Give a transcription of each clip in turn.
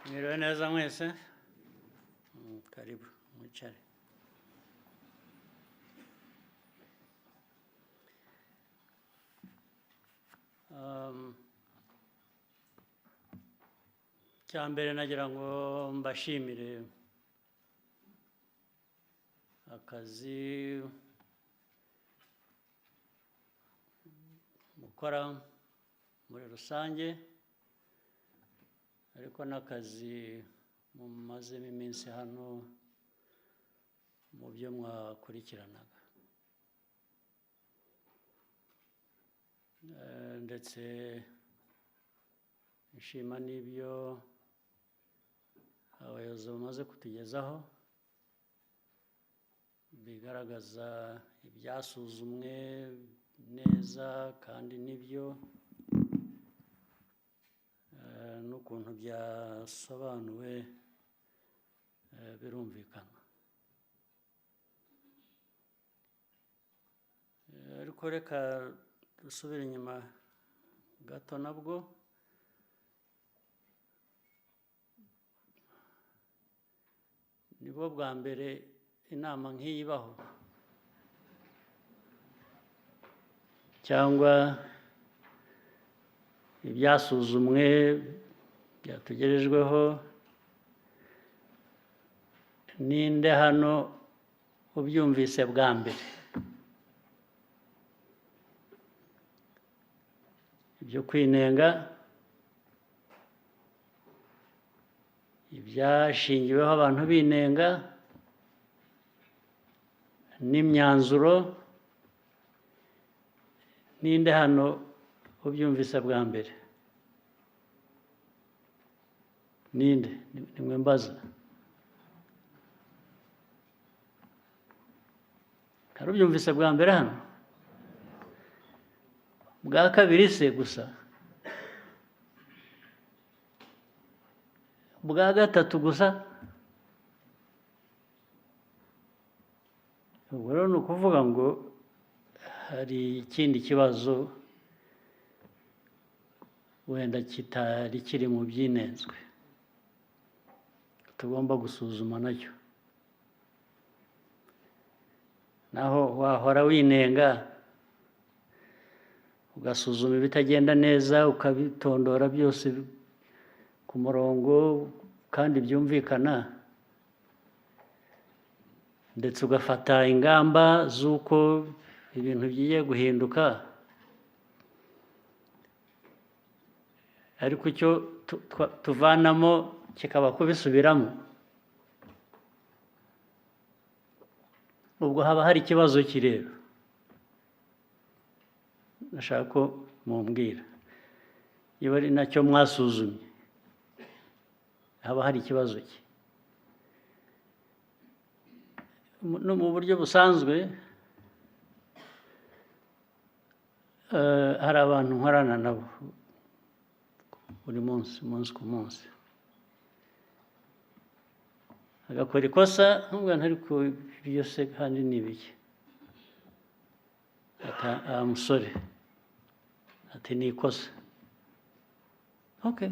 Mwiriwe neza mwese. Karibu mwicare. Icya mbere nagira ngo mbashimire akazi mukora muri rusange, ariko n'akazi mumazemo iminsi hano mu byo mwakurikiranaga. Ndetse nshima n'ibyo abayobozi bamaze kutugezaho bigaragaza ibyasuzumwe neza kandi nibyo, n'ukuntu byasobanuwe, birumvikana. Ariko reka dusubire inyuma gato nabwo. Nibwo bwa mbere inama nk'iyi ibaho, cyangwa ibyasuzumwe byatugerejweho. Ninde hano ubyumvise bwa mbere? Ibyo kwinenga, ibyashingiweho abantu binenga, n'imyanzuro, ninde hano ubyumvise bwa mbere? Ninde? Nimwe mbaza. Hari ubyumvise bwa mbere hano? Bwa kabiri se gusa? Bwa gatatu gusa? Ubwo rero ni ukuvuga ngo hari ikindi kibazo wenda kitari kiri mu byinenzwe tugomba gusuzuma nacyo. Naho wahora winenga, ugasuzuma ibitagenda neza, ukabitondora byose ku murongo kandi byumvikana, ndetse ugafata ingamba z'uko ibintu bigiye guhinduka, ariko icyo tuvanamo kikaba kubisubiramo, ubwo haba hari ikibazo ki rero? Ndashaka ko mumbwira niba ari nacyo mwasuzumye, haba hari ikibazo ki? No mu buryo busanzwe, hari abantu nkorana nabo buri munsi, umunsi ku munsi, agakora ikosa nubwo ariko ibyo se kandi ni ibiki? Ati musore, ati ni ikosa. Okay,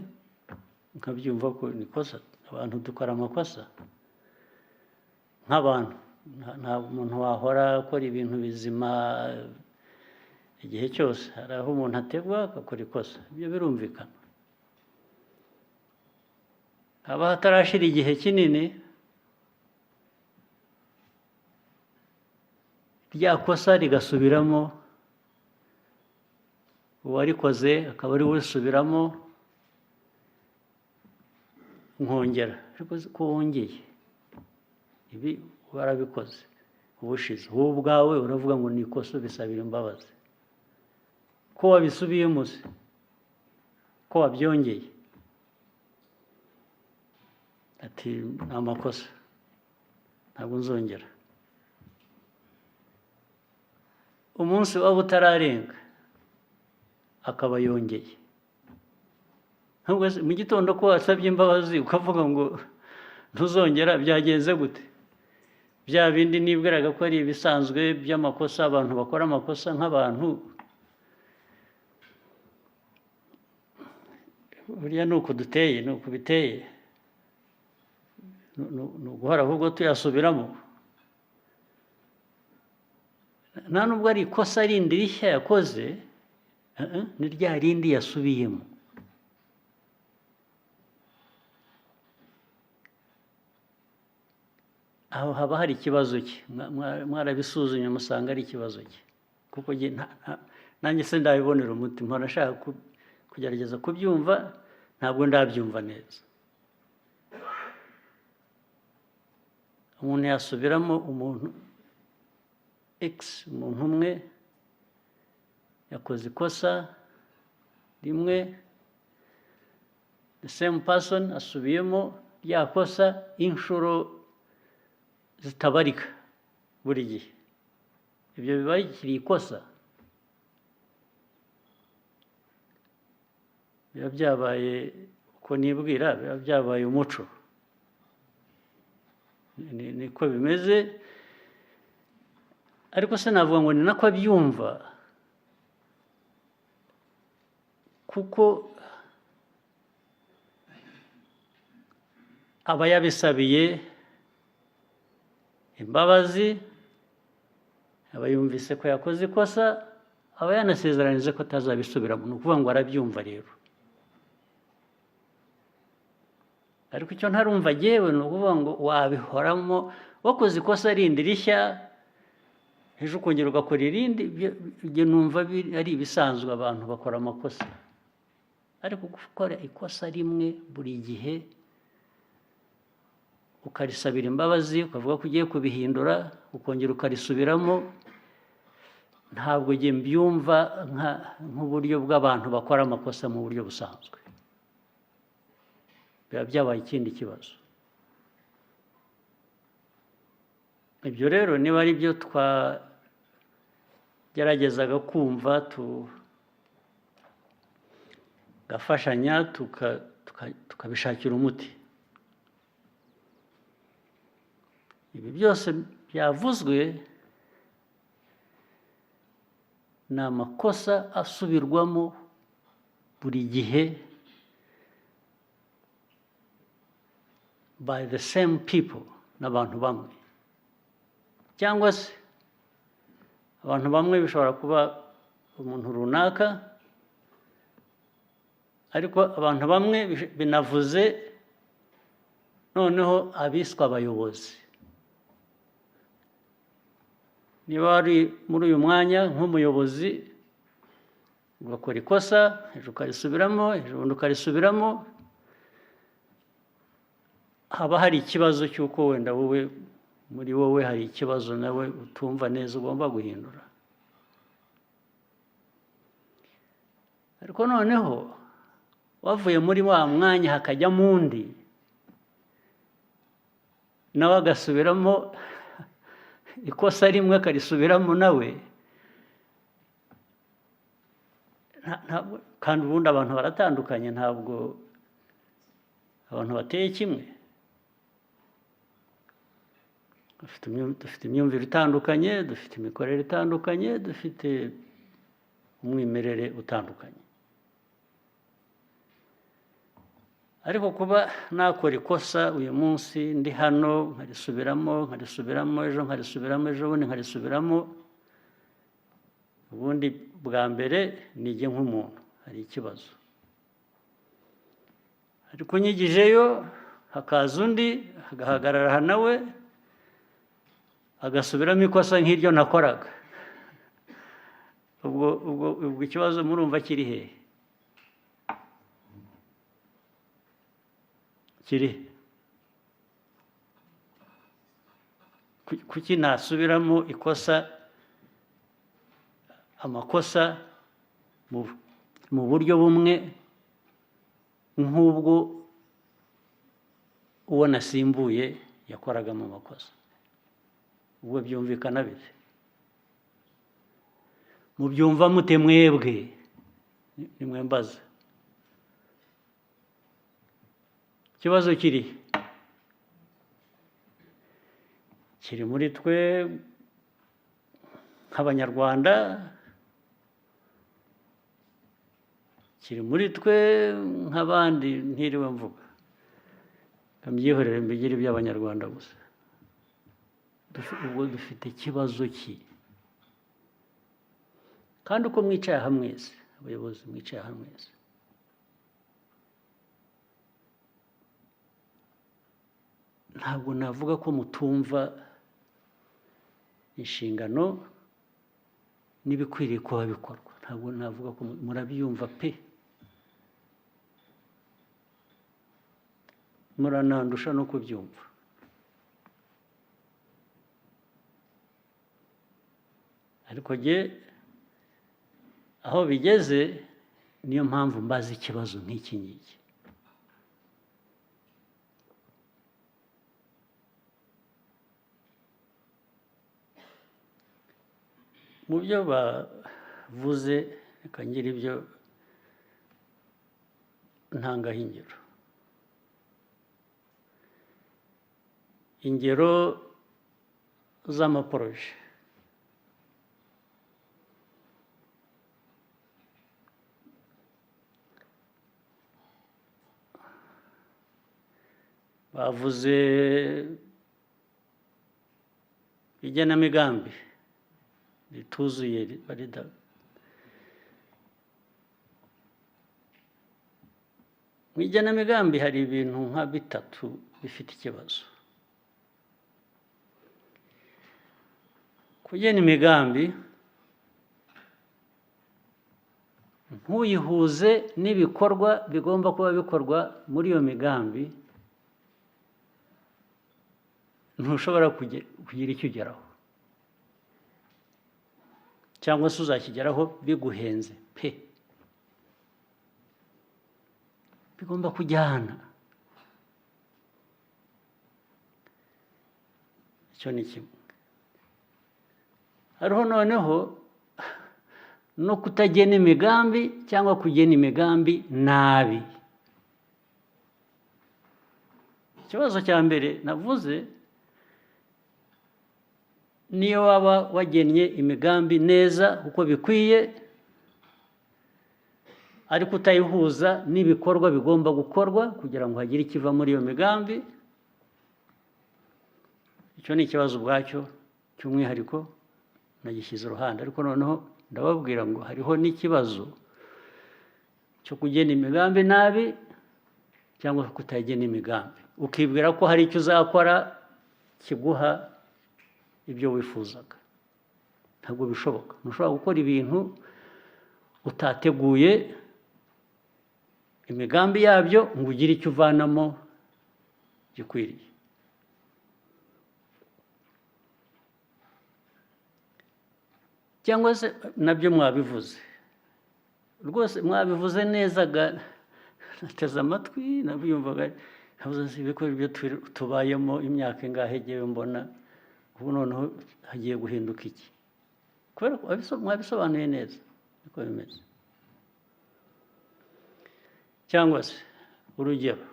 nkabyumva ko ni ikosa. Abantu dukora amakosa nk'abantu. Nta muntu wahora akora ibintu bizima igihe cyose. Hari aho umuntu ategwa agakora ikosa, ibyo birumvikana. Haba hatarashira igihe kinini, rya kosa rigasubiramo, uwarikoze akaba ari we urisubiramo, nkongera ariko ko wongeye ibi warabikoze ubushize, wowe ubwawe uravuga ngo ni ikosa, ubisabira imbabazi, ko wabisubiyemo se, ko wabyongeye? Ati ni amakosa, ntabwo nzongera. Umunsi waba utararenga akaba yongeye. Ntabwo se mu gitondo ko wasabye imbabazi ukavuga ngo ntuzongera, byagenze gute? Bya bindi nibwiraga ko ari ibisanzwe by'amakosa, abantu bakora amakosa nk'abantu, buriya ni uku duteye, ni uku biteye. Ni uguhora ahubwo tuyasubiramo. Nta nubwo ari ikosa rindi rishya yakoze, ni rya rindi yasubiyemo. Aho haba hari ikibazo cye. Mwarabisuzumye musanga ari ikibazo cye? Kuko njye nanjye se ndabibonera umuti? Mpora nshaka kugerageza kubyumva, ntabwo ndabyumva neza. Umuntu yasubiramo, umuntu X, umuntu umwe yakoze ikosa rimwe, the same person asubiyemo rya kosa inshuro zitabarika buri gihe, ibyo biba bikiri ikosa? Biba byabaye, uko nibwira, biba byabaye umuco. Niko bimeze. Ariko se navuga ngo ni nako abyumva? Kuko aba yabisabiye imbabazi, aba yumvise ko yakoze ikosa, aba yanasezeranyije ko atazabisubiramo. Ni ukuvuga ngo arabyumva rero. Ariko icyo ntarumva jyewe ni ukuvuga ngo wabihoramo, wakoze ikosa rindi rishya, ejo ukongera ugakora irindi. Ibyo numva ari ibisanzwe, abantu bakora amakosa. Ariko gukora ikosa rimwe buri gihe, ukarisabira imbabazi, ukavuga ko ugiye kubihindura, ukongera ukarisubiramo, ntabwo njye mbyumva nk'uburyo bw'abantu bakora amakosa mu buryo busanzwe. Biba byabaye ikindi kibazo. Ibyo rero niba ari byo twageragezaga kumva, tugafashanya, tukabishakira umuti. Ibi byose byavuzwe ni amakosa asubirwamo buri gihe by the same people, n'abantu bamwe, cyangwa se abantu bamwe bishobora kuba umuntu runaka, ariko abantu bamwe binavuze noneho abiswe abayobozi. Niba wari muri uyu mwanya nk'umuyobozi, ugakora ikosa, ejo ukarisubiramo, ejo bundi ukarisubiramo, haba hari ikibazo cy'uko wenda wowe, muri wowe hari ikibazo nawe utumva neza ugomba guhindura. Ariko noneho wavuye muri wa mwanya hakajyamo undi, nawe agasubiramo ikosa rimwe, akarisubiramo nawe, kandi ubundi abantu baratandukanye, ntabwo abantu bateye kimwe. Dufite imyumvire itandukanye, dufite imikorere itandukanye, dufite umwimerere utandukanye. Ariko kuba nakora ikosa uyu munsi ndi hano, nkarisubiramo, nkarisubiramo ejo, nkarisubiramo ejo bundi, nkarisubiramo, ubundi bwa mbere nijye nk'umuntu hari ikibazo. Ariko unyigijeyo hakaza undi agahagarara aha, nawe agasubiramo ikosa nk'iryo nakoraga, ubwo ikibazo murumva kiri hehe? Kiri he? Kuki nasubiramo ikosa, amakosa mu buryo bumwe nk'ubwo uwo nasimbuye yakoragamo amakosa? Ubwo byumvikana bite? Mubyumva mute mwebwe? Nimwe mbaza. Ikibazo kiri he? Kiri muri twe nk'Abanyarwanda, kiri muri twe nk'abandi ntiriwe mvuga. Mbyihorere, mbigire iby'Abanyarwanda gusa. Ubwo dufite ikibazo ki? Kandi uko mwicaye aha mwese, abayobozi mwicaye aha mwese, ntabwo navuga ko mutumva inshingano n'ibikwiriye kuba bikorwa. Ntabwo navuga ko murabyumva pe, muranandusha no kubyumva. Ariko jye aho bigeze, niyo mpamvu mbaza ikibazo nk'iki ngiki. Mu byo bavuze, reka ngire ibyo ntangaho ingero. Ingero z'amaprojets. Bavuze igenamigambi rituzuye, mu igenamigambi hari ibintu nka bitatu bifite ikibazo. Kugena imigambi ntuyihuze n'ibikorwa bigomba kuba bikorwa muri iyo migambi, ntushobora kugira icyo ugeraho, cyangwa se uzakigeraho biguhenze pe. Bigomba kujyana. Icyo ni kimwe. Hariho noneho no kutagena imigambi cyangwa kugena imigambi nabi. Ikibazo cya mbere navuze, niyo waba wagennye imigambi neza uko bikwiye, ariko utayihuza n'ibikorwa bigomba gukorwa kugira ngo hagire ikiva muri iyo migambi, icyo ni ikibazo ubwacyo cy'umwihariko, nagishyize iruhande. Ariko noneho ndababwira ngo hariho n'ikibazo cyo kugena imigambi nabi cyangwa kutagena imigambi, ukibwira ko hari icyo uzakora kiguha ibyo wifuzaga. Ntabwo bishoboka. Ntushobora gukora ibintu utateguye imigambi yabyo ngo ugire icyo uvanamo gikwiriye. Cyangwa se nabyo mwabivuze rwose, mwabivuze neza, nateze amatwi, nabyumvaga, navuze nti ibikora ibyo tubayemo imyaka ingahe ngewe mbona ubu noneho hagiye guhinduka iki? Kubera ko mwabisobanuye neza niko bimeze. Cyangwa se urugero,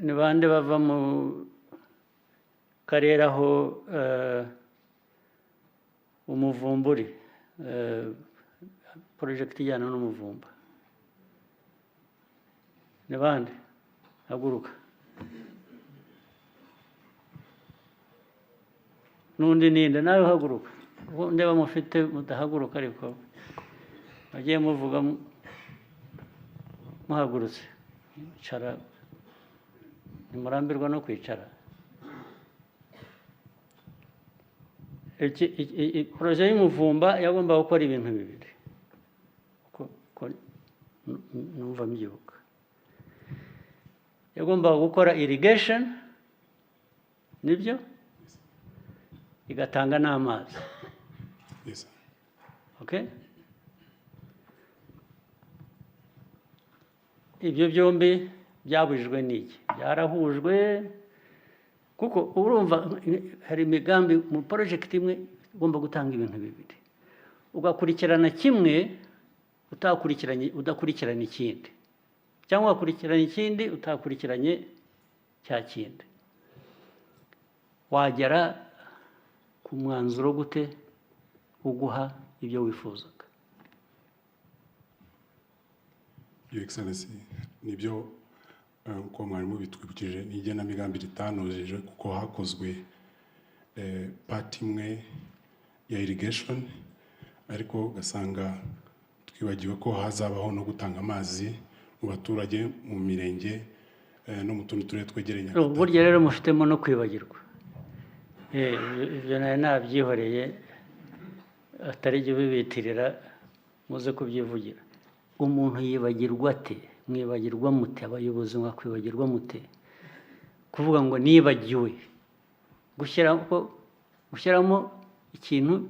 ni bande bava mu karere aho umuvumburi, project ijyana n'umuvumba? Ni bande? Haguruka. N'undi ninde? Nawe haguruka. Ubu ndeba mufite mudahaguruka, ariko bagiye muvuga muhagurutse. Icara, ntimurambirwa no kwicara. Projet y'umuvumba yagomba gukora ibintu bibiri, uko numva mbyibuka. Yagombaga gukora irrigation, nibyo, igatanga n'amazi. Yes. Okay? Ibyo byombi byabujijwe n'iki? Byarahujwe, kuko urumva hari imigambi mu project imwe igomba gutanga ibintu bibiri, ugakurikirana kimwe utakurikiranye, udakurikirana ikindi, cyangwa ugakurikirana ikindi utakurikiranye cya kindi. Wagera ku mwanzuro gute uguha ibyo wifuzaga? Your Excellency, nibyo. Uko mwarimu bitwibukije, ni igenamigambi ritanojeje kuko hakozwe part imwe ya irrigation, ariko ugasanga twibagiwe ko hazabaho no gutanga amazi mu baturage mu mirenge no mu tundi turere twegereye Nyagatare. Burya rero mufitemo no kwibagirwa. Ibyo nari nabyihoreye, atari jye ubibitirira, muze kubyivugira. Umuntu yibagirwa ate? Mwibagirwa mute? Abayobozi mwakwibagirwa mute? Kuvuga ngo nibagiwe gushyiramo ikintu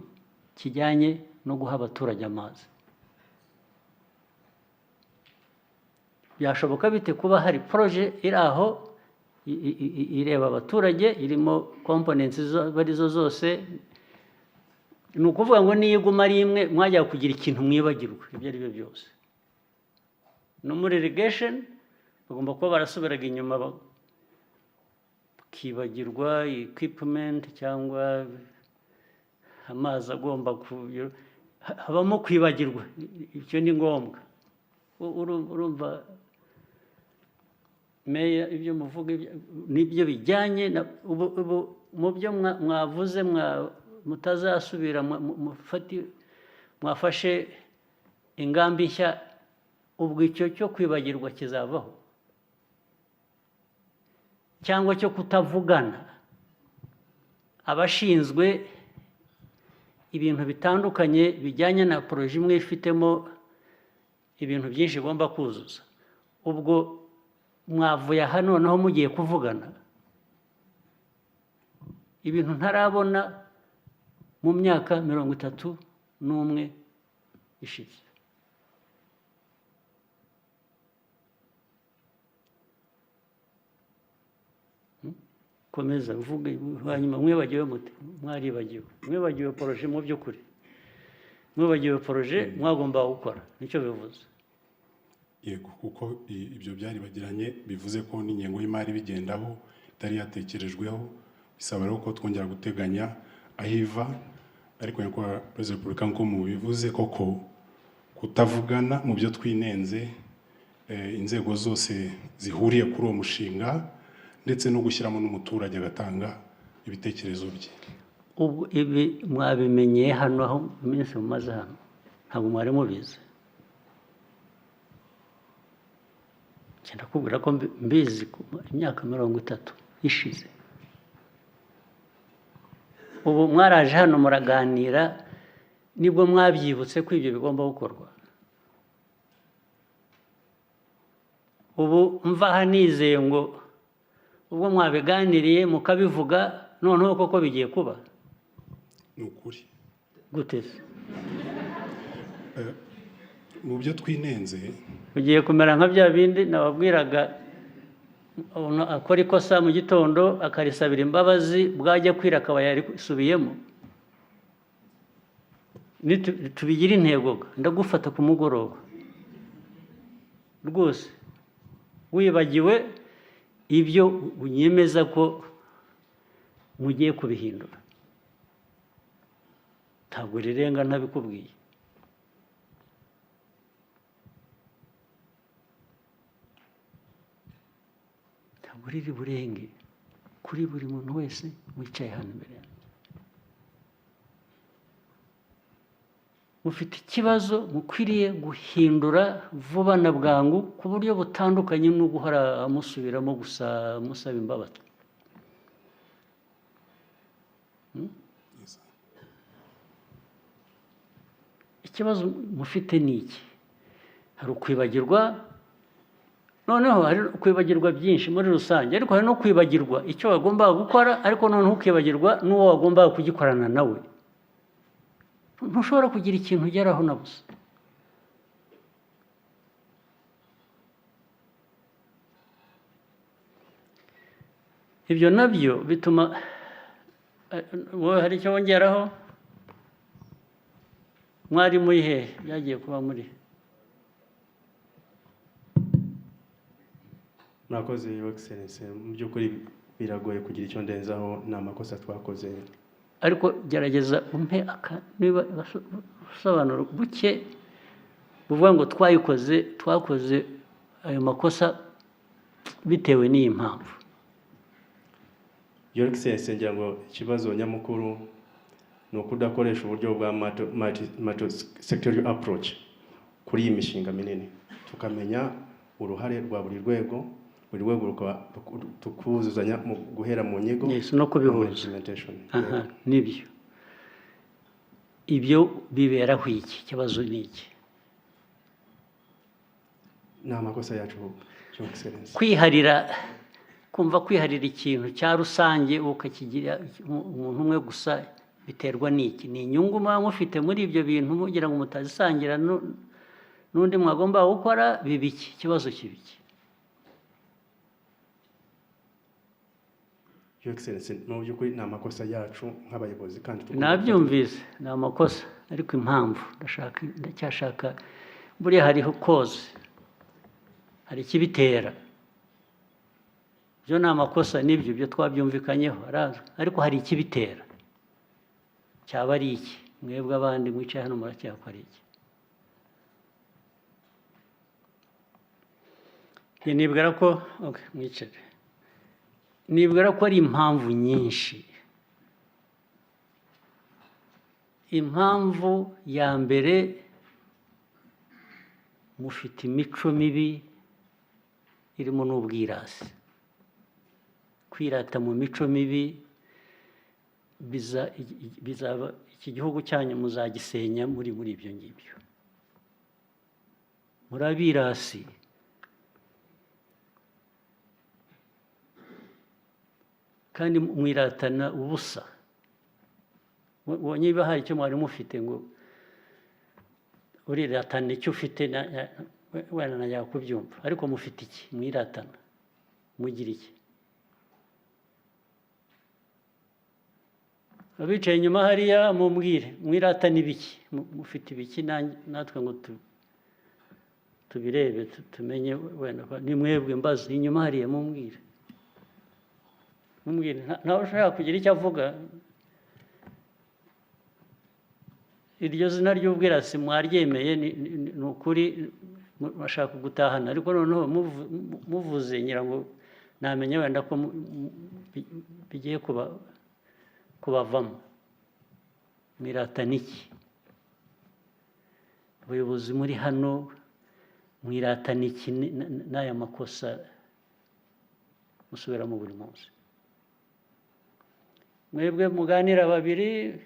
kijyanye no guha abaturage amazi, byashoboka bite kuba hari projet iri aho ireba abaturage, irimo components arizo zose? Ni ukuvuga ngo niyo iguma ari imwe, mwajya kugira ikintu mwibagirwa ibyo ari byo byose. No muri irrigation bagomba kuba barasubiraga inyuma, bakibagirwa equipment cyangwa amazi agomba ku habamo kwibagirwa. Icyo ni ngombwa. Urumva meya, ibyo muvuga nibyo bijyanye na ubu mu byo mwavuze mutazasubira, mwafashe ingamba nshya. Ubwo icyo cyo kwibagirwa kizavaho, cyangwa cyo kutavugana, abashinzwe ibintu bitandukanye bijyanye na projet imwe ifitemo ibintu byinshi igomba kuzuza? Ubwo mwavuye aha noneho mugiye kuvugana ibintu ntarabona mu myaka 31 ishize. Komeza uvuge. Hanyuma mwibagiwe mute? Mwaribagiwe, mwibagiwe projet. Mu by'ukuri mwibagiwe projet mwagombaga gukora, nicyo bivuze. Yego, kuko ibyo byaribagiranye, bivuze ko n'ingengo y'imari bigendaho itari yatekerejweho, bisaba rero ko twongera guteganya aho iva. Ariko Nyakubahwa Perezida wa Repubulika, nk'uko mubivuze koko, kutavugana mu byo twinenze, inzego zose zihuriye kuri uwo mushinga, ndetse no gushyiramo n'umuturage agatanga ibitekerezo bye. Ubwo ibi mwabimenyeye hano, aho iminsi mumaze hano ntabwo mwari mubizi? Njye ndakubwira ko mbizi imyaka 30 ishize. Ubu mwaraje hano muraganira, nibwo mwabyibutse ko ibyo bigomba gukorwa. Ubu mva aha nizeye ngo ubwo mwabiganiriye mukabivuga, noneho koko bigiye kuba. Ni ukuri. Gute se? Mu byo twinenze. Ugiye kumera nka bya bindi nababwiraga, umuntu akora ikosa mu gitondo akarisabira imbabazi, bwajya kwira akaba yarisubiyemo. Tubigire intego, ndagufata ku mugoroba rwose wibagiwe ibyo unyemeza ko mugiye kubihindura. Ntabwo rirenga ntabikubwiye. Ntabwo riri burenge kuri buri muntu wese wicaye hano imbere yanjye. Mufite ikibazo mukwiriye guhindura vuba na bwangu, ku buryo butandukanye no guhora musubiramo gusa musaba imbabazi. Yes. Ikibazo mufite ni iki? Hari ukwibagirwa, noneho hari kwibagirwa byinshi muri rusange, ariko hari no kwibagirwa icyo wagombaga gukora, ariko noneho ukibagirwa n'uwo wagombaga kugikorana nawe. Ntushobora kugira ikintu ugeraho na busa. Ibyo nabyo bituma wowe hari icyo wongeraho. Mwari muri hehe byagiye kuba muri? Murakoze, Your Excellency. Mu by'ukuri biragoye kugira icyo ndenzaho, ni amakosa twakoze. Ariko gerageza umpe aka niba ubusobanuro buke buvuga ngo twayikoze, twakoze ayo makosa. Bitewe n'iyi mpamvu. Your Excellency, ngira ngo ikibazo nyamukuru ni ukudakoresha uburyo bwa multi sectorial approach kuri iyi mishinga minini, tukamenya uruhare rwa buri rwego, buri rwego rukaba tukuzuzanya mu guhera mu nyigo Yes, no kubihuza. Implementation. Aha, nibyo. Ibyo biberaho iki? Ikibazo ni iki? Ni amakosa yacu, Your Excellency. Kwiharira, kumva kwiharira ikintu cya rusange ukakigira umuntu umwe gusa, biterwa n'iki? Ni inyungu muba mufite muri ibyo bintu mugira ngo mutazisangira n'undi mwagomba gukora? Biba iki? Ikibazo kiba iki? Your Excellency, mu by'ukuri ni amakosa yacu nk'abayobozi kandi tugomba Nabyumvise, ni amakosa, ariko impamvu ndashaka, ndacyashaka. Buriya hariho cause, hari ikibitera. Byo ni amakosa, nibyo, ibyo twabyumvikanyeho, arazwi, ariko hari ikibitera. Cyaba ari iki? Mwebwe abandi mwicaye hano muracyakora iki? Njye nibwira ko, okay, mwicare. Nibwira ko ari impamvu nyinshi. Impamvu ya mbere, mufite imico mibi irimo n'ubwirasi. Kwirata mu mico mibi bizaba iki gihugu cyanyu muzagisenya muri ibyo ngibyo. Muri abirasi. Kandi mwiratana ubusa. Niba hari icyo mwari mufite ngo uriratana icyo ufite, wenda najya kubyumva, ariko mufite iki mwiratana? Mugira iki? Abicaye inyuma hariya, mumbwire, mwiratana ibiki? Mufite ibiki natwe ngo tubirebe, tumenye wenda ni mwebwe mbaza inyuma hariya, mumbwire, mumbwire. Ntawe ushaka kugira icyo avuga. Iryo zina ry'ubwirasi mwaryemeye, ni ukuri bashaka gutahana, ariko noneho muvuze ngira ngo namenya wenda ko bigiye kubavamo. Mwiratana iki? Abayobozi muri hano, mwiratana iki n'aya makosa musubiramo buri munsi? Mwebwe muganira babiri,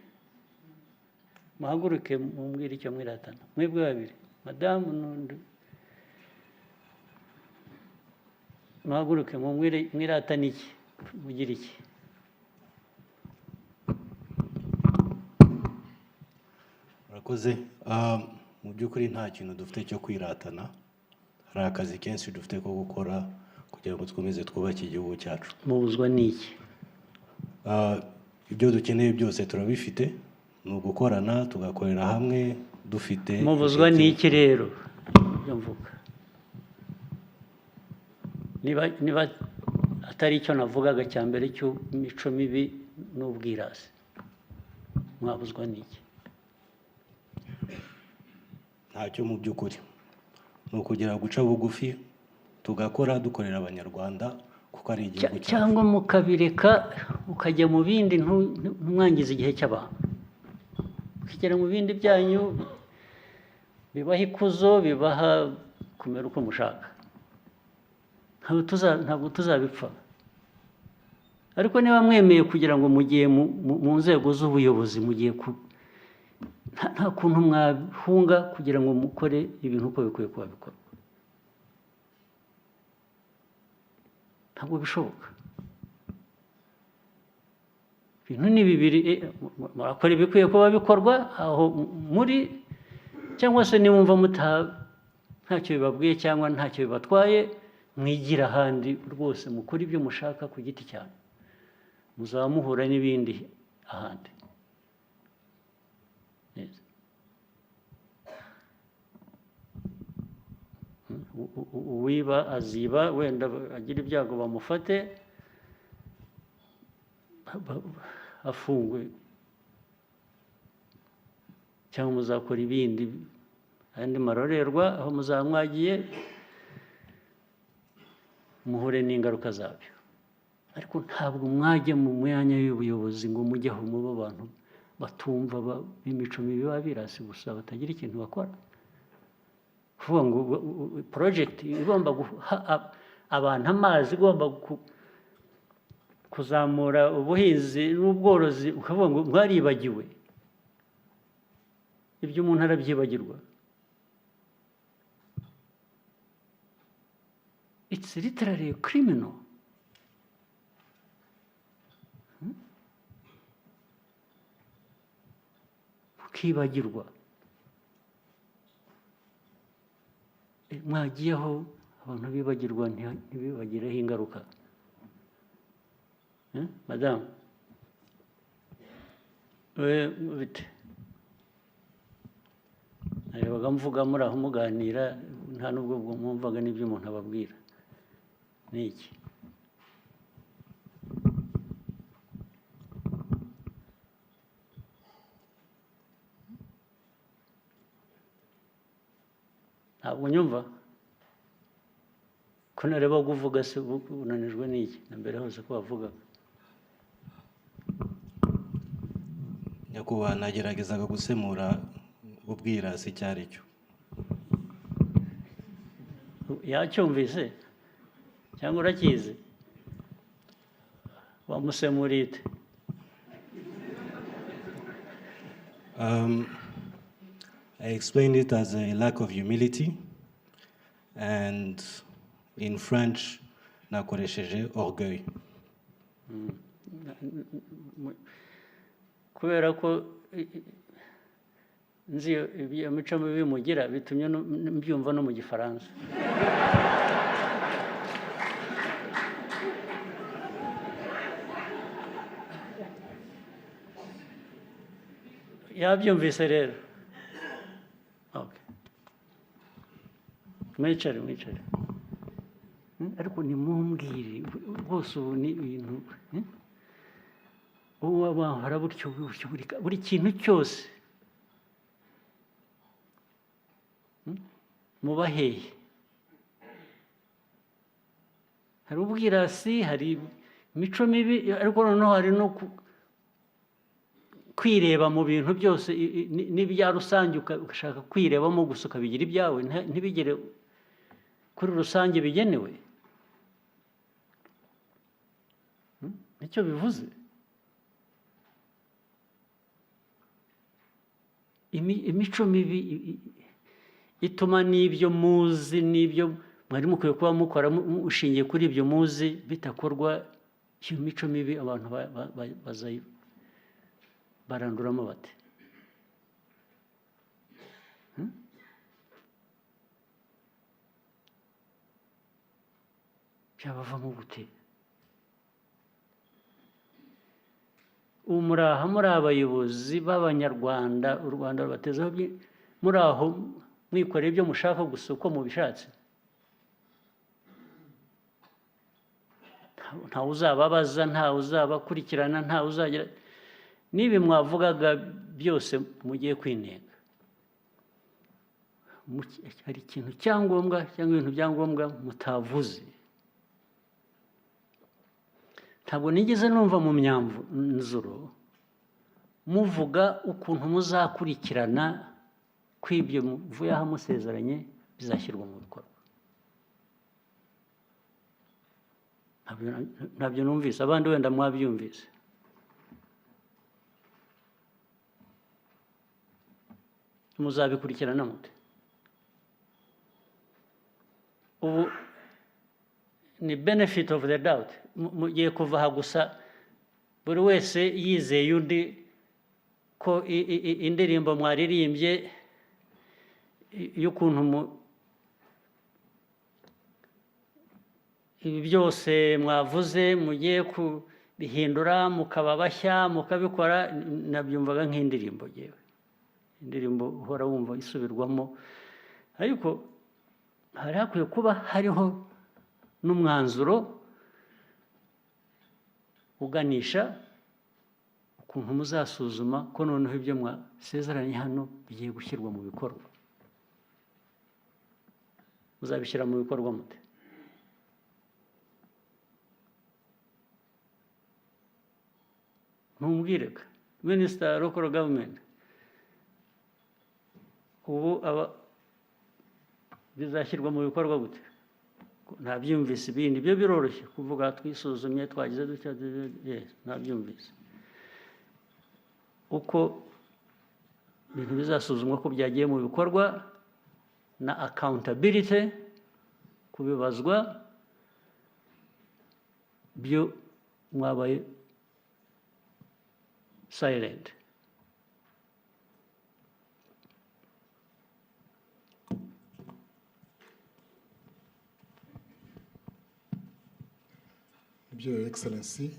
muhaguruke mumbwire icyo mwiratana. Mwebwe babiri, madamu n'undi, muhaguruke mumbwire, mwiratana iki? Mugira iki? Murakoze. Mu by'ukuri nta kintu dufite cyo kwiratana. Hari akazi kenshi dufite ko gukora kugira ngo dukomeze twubake igihugu cyacu. Mubuzwa n'iki? Ibyo dukeneye byose turabifite, ni ugukorana tugakorera hamwe dufite Mubuzwa inshuti. n'iki rero? Ibyo mvuga, niba atari icyo navugaga cya mbere cy'imico mibi n'ubwirasi, mwabuzwa n'iki? Ntacyo mu by'ukuri, ni ukugira guca bugufi tugakora dukorera Abanyarwanda kuko ari igihugu cyacu. Cyangwa mukabireka mukajya mu bindi, ntimwangize igihe cy'abantu, mukigera mu bindi byanyu bibaha ikuzo, bibaha kumera uko mushaka. Ntabwo tuzabipfa. Ariko niba mwemeye kugira ngo mugiye mu nzego z'ubuyobozi, mugiye ku nta kuntu mwahunga kugira ngo mukore ibintu uko bikwiye kuba bikorwa, ntabwo bishoboka. Ibintu ni bibiri: murakora ibikwiye kuba bikorwa aho muri, cyangwa se nimwumva ntacyo bibabwiye cyangwa ntacyo bibatwaye, mwigira ahandi rwose, mukore ibyo mushaka ku giti cyanyu, muzaba muhura n'ibindi ahandi. Yes. Uwiba aziba, wenda agira ibyago bamufate afungwe, cyangwa muzakora ibindi andi marorerwa aho muzaba mwagiye. Muhure n'ingaruka zabyo. Ariko ntabwo mwajya mu myanya y'ubuyobozi ngo mujye aho muba abantu batumva, b'imico mibi, b'abirasi gusa, batagira ikintu bakora. Kuvuga ngo project igomba guha abantu amazi, igomba kuzamura ubuhinzi n'ubworozi, ukavuga ngo mwaribagiwe. Ibyo umuntu arabyibagirwa? It's literally a criminal. Ukibagirwa. Mwagiyeho abantu bibagirwa ntibibagireho ingaruka. Madamu, we bite? Narebaga mvuga muri aho muganira, nta nubwo mwumvaga n'ibyo umuntu ababwira. Ni iki? Ntabwo nyumva ko nareba uvuga se, unanijwe n'iki? Na mbere hose ko wavugaga. Nyakubahwa, nageragezaga gusemura ubwirasi icyo ari cyo. Yacyumvise cyangwa urakizi? Wamusemuriye ute? I explained it as a lack of humility, and in French, nakoresheje orgueil. Kubera ko nzi iyo mico mibi mugira, bitumye mbyumva no mu Gifaransa. Yabyumvise rero. Okay. Mwicare, mwicare. Ariko nimumbwire rwose, ubu ni ibintu, Ubu wahora gutyo gutyo buri kintu cyose. Muba hehe? Hari ubwirasi, hari imico mibi, ariko noneho hari no kwireba mu bintu byose, n'ibya rusange ugashaka kwirebamo gusa, ukabigira ibyawe, ntibigere kuri rusange bigenewe. Nicyo bivuze. Imico mibi ituma n'ibyo muzi, n'ibyo mwari mukwiye kuba mukora mushingiye kuri ibyo muzi bitakorwa. Iyo mico mibi abantu baranduramo bate? Byabavamo gute? Ubu muri aha muri abayobozi b'Abanyarwanda, u Rwanda rubatezeho muri aho mwikorera ibyo mushaka gusa uko mubishatse. Ntawe uzababaza, ntawe uzabakurikirana, ntawe uzagira n'ibi mwavugaga byose mugiye kwinenga. Hari ikintu cyangombwa cyangwa ibintu byangombwa mutavuze. Ntabwo nigeze numva mu myanzuro muvuga ukuntu muzakurikirana ko ibyo muvuye aho musezeranye bizashyirwa mu bikorwa. Ntabyo numvise, abandi wenda mwabyumvise. Muzabikurikirana mute? Ubu ni benefit of the doubt. Mugiye kuva aha gusa buri wese yizeye undi ko indirimbo mwaririmbye y'ukuntu ibi byose mwavuze mugiye kubihindura mukaba bashya mukabikora, nabyumvaga nk'indirimbo yewe, indirimbo uhora wumva isubirwamo, ariko hari hakwiye kuba hariho n'umwanzuro uganisha ukuntu muzasuzuma ko noneho ibyo mwasezeranye hano bigiye gushyirwa mu bikorwa. Muzabishyira mu bikorwa mute? Ntumbwire ka minisita local government, ubu aba bizashyirwa mu bikorwa gute? Ntabyumvise. Ibindi byo biroroshye kuvuga, twisuzumye, twagize dutya. Yes, ntabyumvise uko ibintu bizasuzumwa ko byagiye mu bikorwa na accountability, kubibazwa byo mwabaye silent. Ibyo, Your Excellency,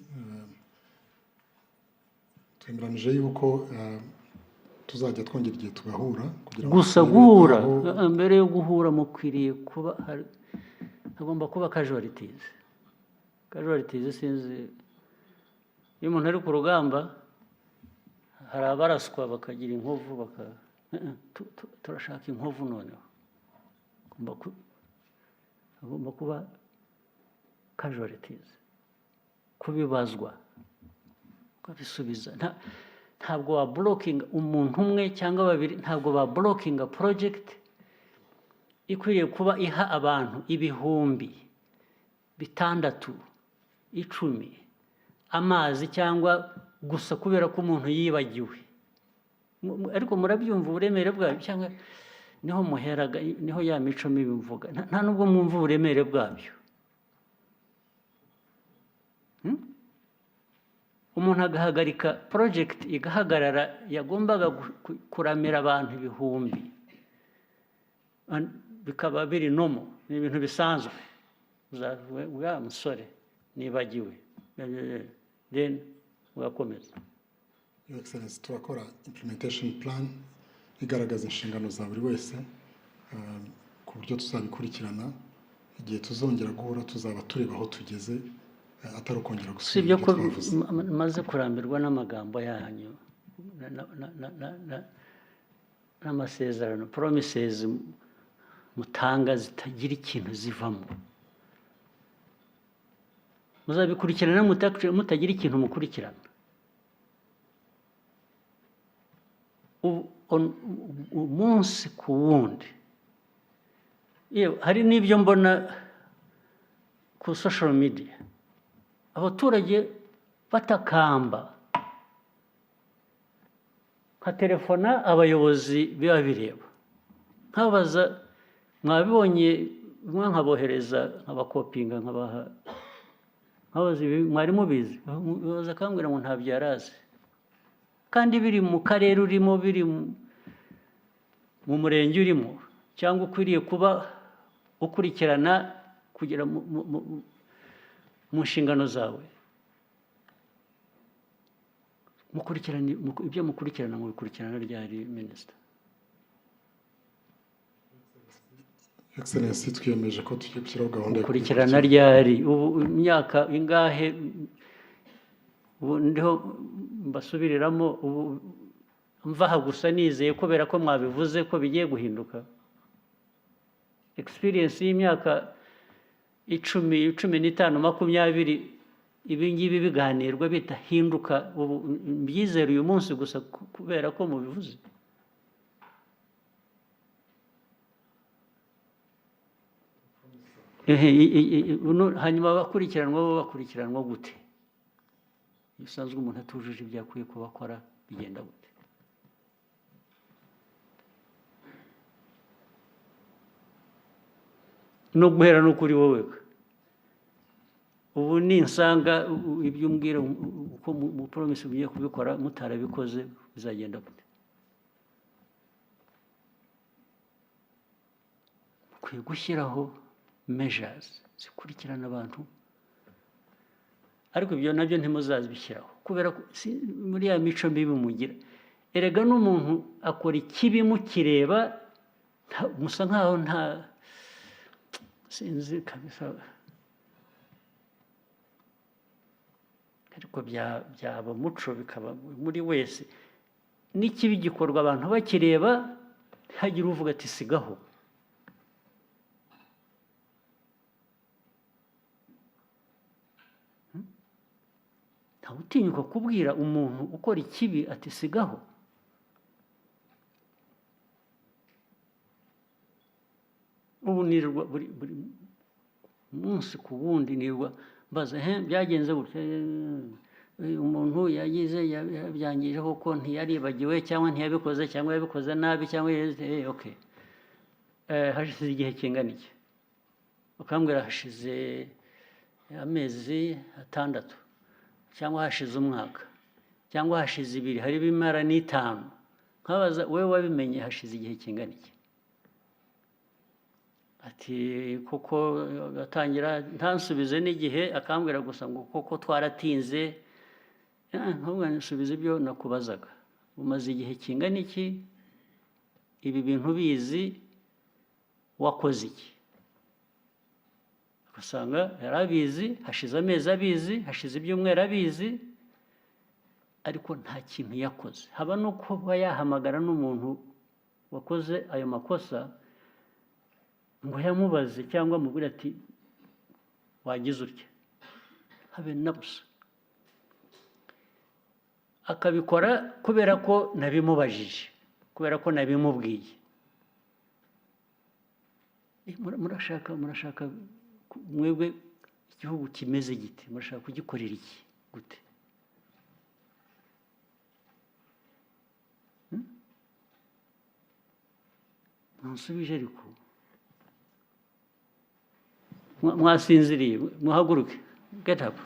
twemeranije yuko tuzajya twongera igihe tugahura kugira ngo Gusa turebe guhura aho mbere yo guhura mukwiriye kuba hagomba kuba casualties. Casualties, sinzi, iyo umuntu ari ku rugamba hari abaraswa bakagira inkovu, baka turashaka inkovu. Noneho hagomba kuba casualties, kubibazwa, ukabisubiza. Ntabwo wa blockinga umuntu umwe cyangwa babiri, ntabwo ba blockinga project ikwiriye kuba iha abantu 6000, 10 amazi, cyangwa gusa kubera ko umuntu yibagiwe. Ariko murabyumva uburemere bwabyo, cyangwa niho muheraga, niho ya mico mibi mvuga? Nta nubwo mwumva uburemere bwabyo. Umuntu agahagarika project, igahagarara, yagombaga kuramira abantu ibihumbi. Bikaba biri normal, ni ibintu bisanzwe. Wa musore nibagiwe, then ugakomeza. Your Excellency, turakora implementation plan igaragaza inshingano za buri wese, ku buryo tuzabikurikirana. Igihe tuzongera guhura tuzaba tureba aho tugeze, atari ukongera Si gusubira ibyo ibyo ko twavuze. Maze kurambirwa n'amagambo yanyu n'amasezerano, promises mutanga zitagira ikintu zivamo. Muzabikurikirana mutagira ikintu mukurikirana. Umunsi ku wundi. Yewe, hari n'ibyo mbona ku social media, abaturage batakamba, nka telefona abayobozi biba bireba, nkabaza mwabibonye, bimwe nkabohereza, nkabakopinga, nkabaha, nkabaza ibi mwari mubizi? Umuyobozi akambwira ngo ntabyo yari azi, kandi biri mu karere urimo, biri mu murenge urimo, cyangwa ukwiriye kuba ukurikirana kugera mu nshingano zawe. Mukurikirana ibyo mukurikirana, mubikurikirana ryari, minisita? Excellency, twiyemeje ko tugiye gushyiraho gahunda yo Mukurikirana kubikurikirana. ryari? Ubu imyaka ingahe ubu ndiho mbasubiriramo? Ubu mvaha gusa nizeye, kubera ko mwabivuze ko bigiye guhinduka. Experience y'imyaka 10, 15, 20, ibi ngibi biganirwa bidahinduka, ubu mbyizere uyu munsi gusa kubera ko mubivuze? Ehe, hanyuma abakurikiranwa bo bakurikiranwa gute? Iyo usanzwe umuntu atujuje ibyo akwiye kuba akora, bigenda gute? No guhera no kuri wowe, ubu ninsanga ibyo umbwira uko mu promise ugiye kubikora mutarabikoze, bizagenda gute? Ukwiye gushyiraho measures zikurikirana abantu, ariko ibyo nabyo ntimuzabishyiraho kubera ko muri ya mico mibi mugira. Erega n'umuntu akora ikibi mukireba, musa nkaho nta, sinzi kabisa, ariko byaba umuco, bikaba muri wese. N'ikibi gikorwa abantu bakireba, ntihagire uvuga ati sigaho. Ntawe Ntawe utinyuka kubwira umuntu ukora ikibi ati: "Sigaho." Ubu nirirwa buri munsi ku wundi, nirirwa mbaza: "He, byagenze gutya, umuntu yagize yabyangije koko, ntiyaribagiwe cyangwa ntiyabikoze cyangwa yabikoze nabi cyangwa okay, hashize igihe kingana iki?" Ukambwira hashize amezi 6 cyangwa hashize umwaka cyangwa hashize 2, hari ibimara n'itanu. Nkabaza: "Wowe wabimenye hashize igihe kingana iki?" Ati koko agatangira ntansubize n'igihe, akambwira gusa ngo koko twaratinze. Nkubu nsubiza ibyo nakubazaga: umaze igihe kingana iki ibi bintu bizi, wakoze iki? Ugasanga yari abizi, hashize amezi abizi, hashize ibyumweru abizi, ariko nta kintu yakoze, haba no kuba yahamagara n'umuntu wakoze ayo makosa ngo yamubaze cyangwa amubwire ati: "Wagize utya." Habe na busa. Akabikora kubera ko nabimubajije, kubera ko nabimubwiye. Murashaka mwebwe igihugu kimeze gite? Murashaka kugikorera iki, gute? Munsubije ariko. Mwasinziriye? Muhaguruke, get up.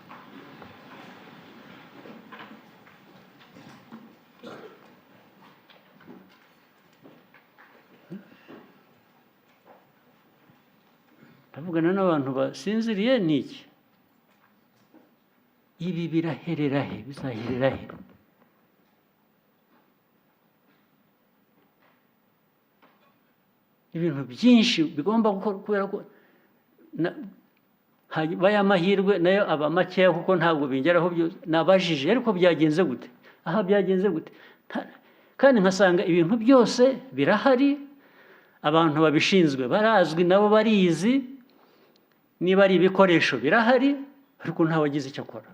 Ndavugana n'abantu basinziriye, ni iki? Ibi biraherera he? Bizaherera he? Ibintu byinshi bigomba gukora kubera ko hanyuma y'amahirwe nayo aba makeya, kuko ntabwo bingeraho byose. Nabajije: "Ariko byagenze gute aha? Byagenze gute?" Kandi nkasanga ibintu byose birahari, abantu babishinzwe barazwi, nabo barizi, niba ari ibikoresho birahari, ariko ntawagize icyo akora.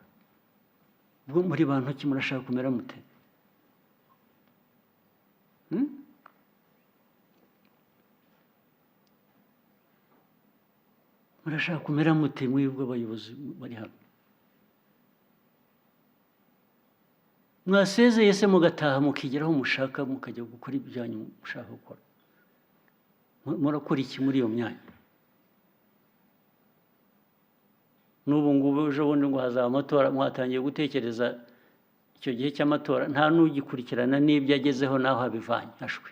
Ubwo muri bantu ki? Murashaka kumera mute? Hmm? Murashaka kumera mute mwebwe abayobozi bari hano? Mwasezeye se, mugataha, mukigeraho mushaka, mukajya gukora ibyanyu mushaka gukora? Murakora iki muri iyo myanya? N'ubu ngubu, ejo bundi ngo hazaba amatora, mwatangiye gutekereza icyo gihe cy'amatora, nta n'ugikurikirana n'ibyo agezeho n'aho abivanye ashwe.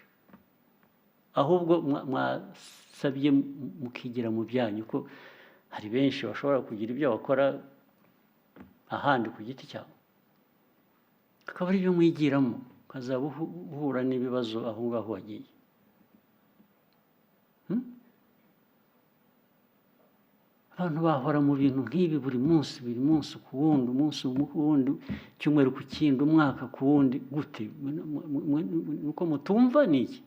Ahubwo mwasabye mukigira mu byanyu, ko hari benshi bashobora kugira ibyo bakora ahandi ku giti cyabo, akaba ari byo mwigiramo, ukazaba uhura n'ibibazo aho ngaho wagiye. Abantu bahora mu bintu nk'ibi buri munsi, buri munsi ku wundi, umunsi ku wundi, icyumweru ku kindi, umwaka ku wundi, gute? Nuko mutumva ni iki?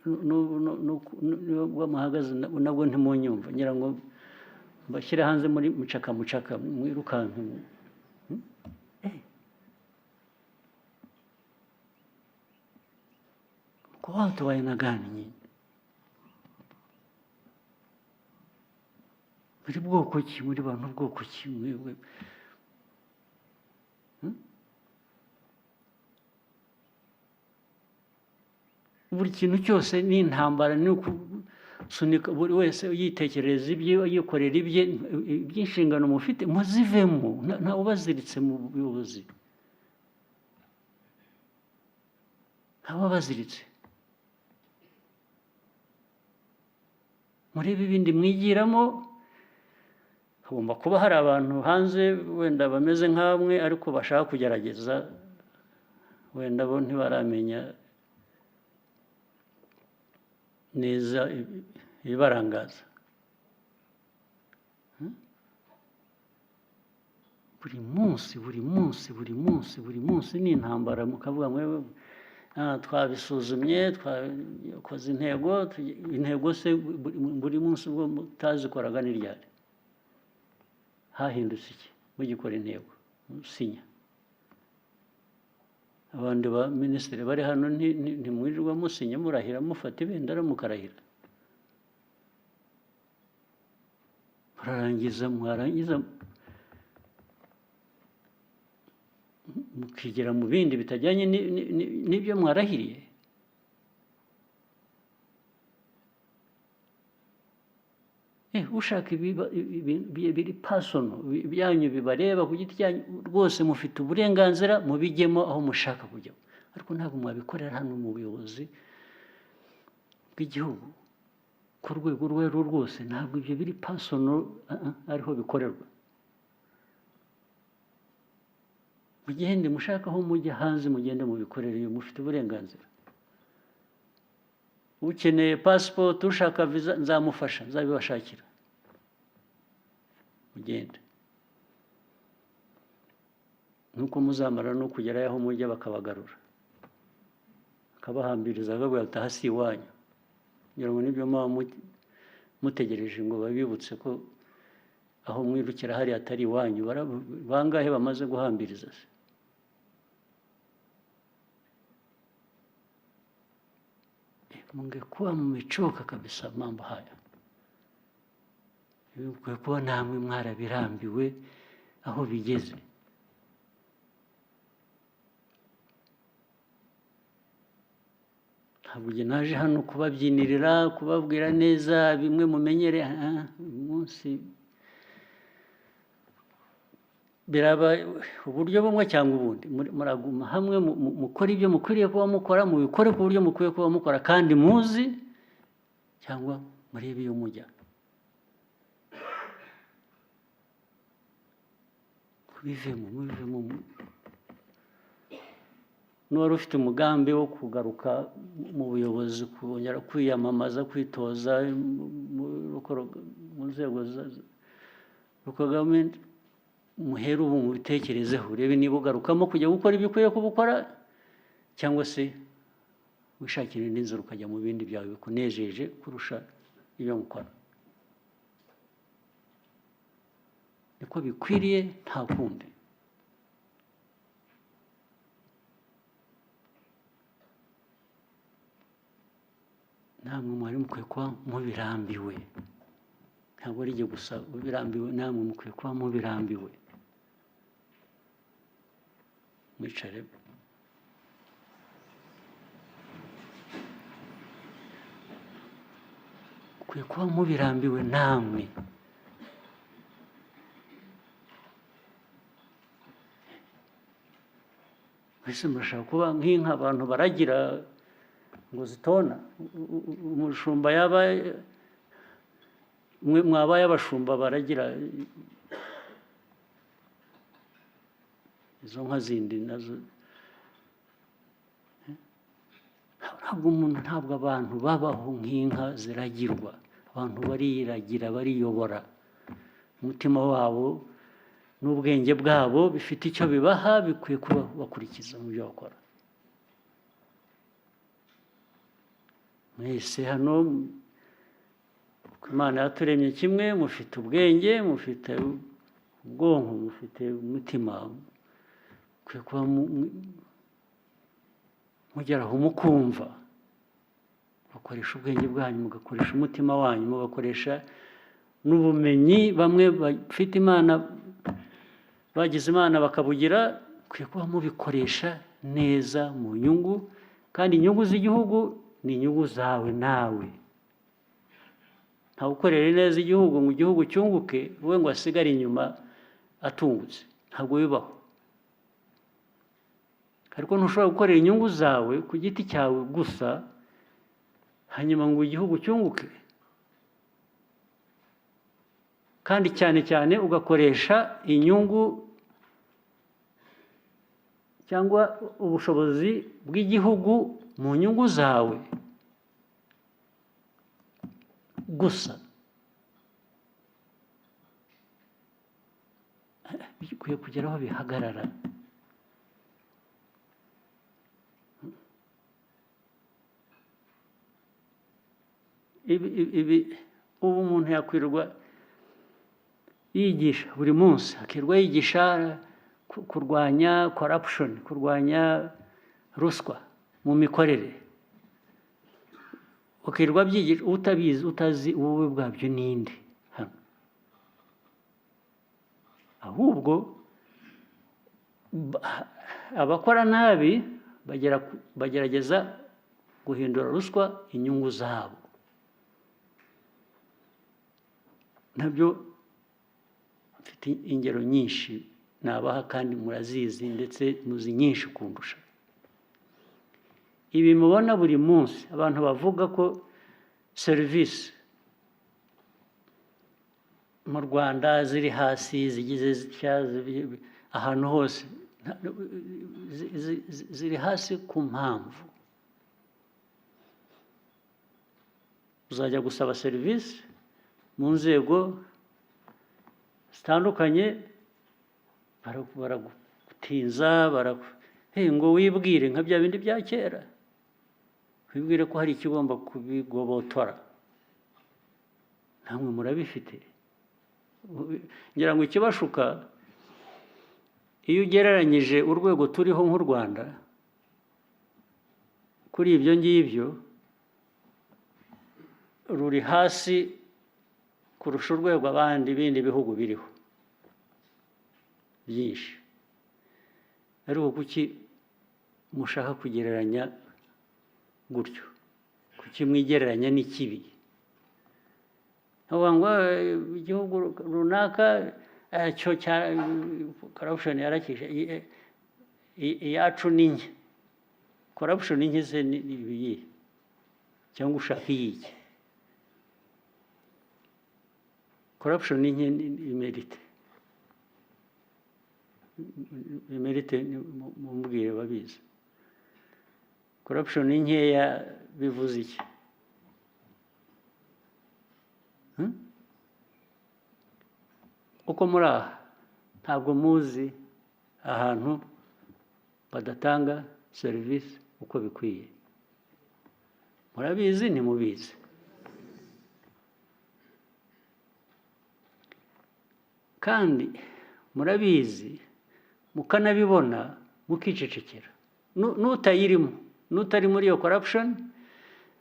Nubwo muhagaze nabwo ntimunyumva, ngira ngo mbashyire hanze muri mucaka mucaka, mwirukanke. Mko watu wa aina gani nyinyi? Muri bwoko ki? Muri bantu bwoko ki mwebwe? Buri kintu cyose ni intambara, ni ukusunika, buri wese yitekerereza ibye, yikorera ibye. Iby'inshingano mufite muzivemo. Ntawe ubaziritse mu buyobozi, ntawe ubaziritse. Murebe ibindi mwigiramo. Hagomba kuba hari abantu hanze wenda bameze nk'amwe, ariko bashaka kugerageza, wenda bo ntibaramenya neza ibibarangaza. Buri munsi, buri munsi, buri munsi, buri munsi ni intambara, mukavuga ngo Ah, twabisuzumye, twakoze intego. Intego se buri munsi ubwo mutazikoraga ni ryari? Hahindutse iki mugikora intego, musinya? Abandi ba minisitiri bari hano, ntimwirirwa musinya, murahira, mufata ibendera mukarahira, murarangiza, mwarangiza mukigira mu bindi bitajyanye n'ibyo mwarahiriye. Ushaka biri personal byanyu bibareba ku giti cyanyu, rwose mufite uburenganzira, mubijyemo aho mushaka kujya, ariko ntabwo mwabikorera hano mu buyobozi bw'igihugu ku rwego urwo ari rwo rwose. Ntabwo ibyo biri personal ariho bikorerwa. Mugende mushaka aho mujya hanze, mugende mubikorere iyo, mufite uburenganzira. Ukeneye pasipoti, ushaka viza, nzamufasha, nzabibashakira, mugende. Nuko muzamara no kugerayo aho mujya, bakabagarura, bakabahambiriza, bakababwira bati: "Aha si iwanyu." Ngira ngo nibyo muba mutegereje ngo babibutse ko aho mwirukira hariya atari iwanyu. Bangahe bamaze guhambiriza se? Mungekuwa mmechoka kabisa mambo haya. Mukwiye kuba namwe mwarabirambiwe aho bigeze. Ntabwo njye naje hano kubabyinirira, kubabwira neza bimwe mumenyere. Uyu munsi biraba uburyo bumwe cyangwa ubundi. Muraguma hamwe, mukore ibyo mukwiriye kuba mukora, mubikore ku buryo mukwiye kuba mukora kandi muzi, cyangwa murebe iyo mujya. Mubivemo, mubivemo. N'uwari ufite umugambi wo kugaruka mu buyobozi, kongera kwiyamamaza, kwitoza mu nzego za local government, muhere ubu mubitekerezeho, urebe niba ugarukamo kujya gukora ibyo ukwiye kuba ukora, cyangwa se wishakira indi nzira ukajya mu bindi byawe bikunejeje kurusha ibyo mukora. Niko bikwiriye, nta kundi. Namwe mwari mukwiye kuba mubirambiwe, ntabwo ari jye gusa ubirambiwe, namwe mukwiye kuba mubirambiwe. Mwicare. Mukwiye kuba mubirambiwe namwe. Mbese murashaka kuba nk'inka abantu baragira ngo zitona? Umushumba yaba mwe mwabaye abashumba baragira izo nka zindi nazo. Ntabwo umuntu, ntabwo abantu babaho nk'inka ziragirwa. Abantu bariragira, bariyobora. Umutima wabo n'ubwenge bwabo bifite icyo bibaha, bikwiye kuba bakurikiza mu byo bakora. Mwese hano uko Imana yaturemye kimwe, mufite ubwenge, mufite ubwonko, mufite umutima, mukwiye kuba mugera aho mukumva, mugakoresha ubwenge bwanyu, mugakoresha umutima wanyu, mugakoresha n'ubumenyi bamwe bafite Imana, bagize Imana bakabugira. Mukwiye kuba mubikoresha neza mu nyungu, kandi inyungu z'igihugu ni inyungu zawe nawe. Ntawe ukorera neza igihugu ngo igihugu cyunguke, we ngo asigare inyuma atungutse, ntabwo bibaho. Ariko ntushobora gukorera inyungu zawe ku giti cyawe gusa, hanyuma ngo igihugu cyunguke, kandi cyane cyane ugakoresha inyungu cyangwa ubushobozi bw'igihugu mu nyungu zawe gusa. Bikwiye kugera aho bihagarara. Ibi ubu umuntu yakwirwa yigisha buri munsi, akirwa yigisha kurwanya corruption, kurwanya ruswa mu mikorere, ukirwa byigisha utabizi, utazi ububi bwabyo ninde hano? Ahubwo abakora nabi bagerageza guhindura ruswa inyungu zabo. Nabyo mfite ingero nyinshi nabaha kandi murazizi, ndetse muzi nyinshi kundusha. Ibi mubona buri munsi, abantu bavuga ko serivisi mu Rwanda ziri hasi, zigize zitya, ahantu hose ziri hasi ku mpamvu. Uzajya gusaba serivisi mu nzego zitandukanye, baragutinza, ngo wibwire nka bya bindi bya kera, wibwire ko hari ikigomba kubigobotora. Namwe murabifite. Ngira ngo ikibashuka, iyo ugereranyije urwego turiho nk'u Rwanda kuri ibyo ngibyo, ruri hasi kurusha urwego abandi bindi bihugu biriho byinshi. Ariko kuki mushaka kugereranya gutyo? Kuki mwigereranya n'ikibi? Bavuga ngo igihugu runaka cyo cya corruption yarakishe, iyacu ni nke. Corruption nke se ni iyihe? Cyangwa ushaka iyiki? Corruption ni nke imerite, imerite mumbwire babizi. Corruption ni nkeya bivuze iki? Uko muri aha ntabwo muzi ahantu badatanga serivisi uko bikwiye. Murabizi, ntimubizi. Kandi murabizi mukanabibona mukicecekera. N'utayirimo, n'utari muri iyo corruption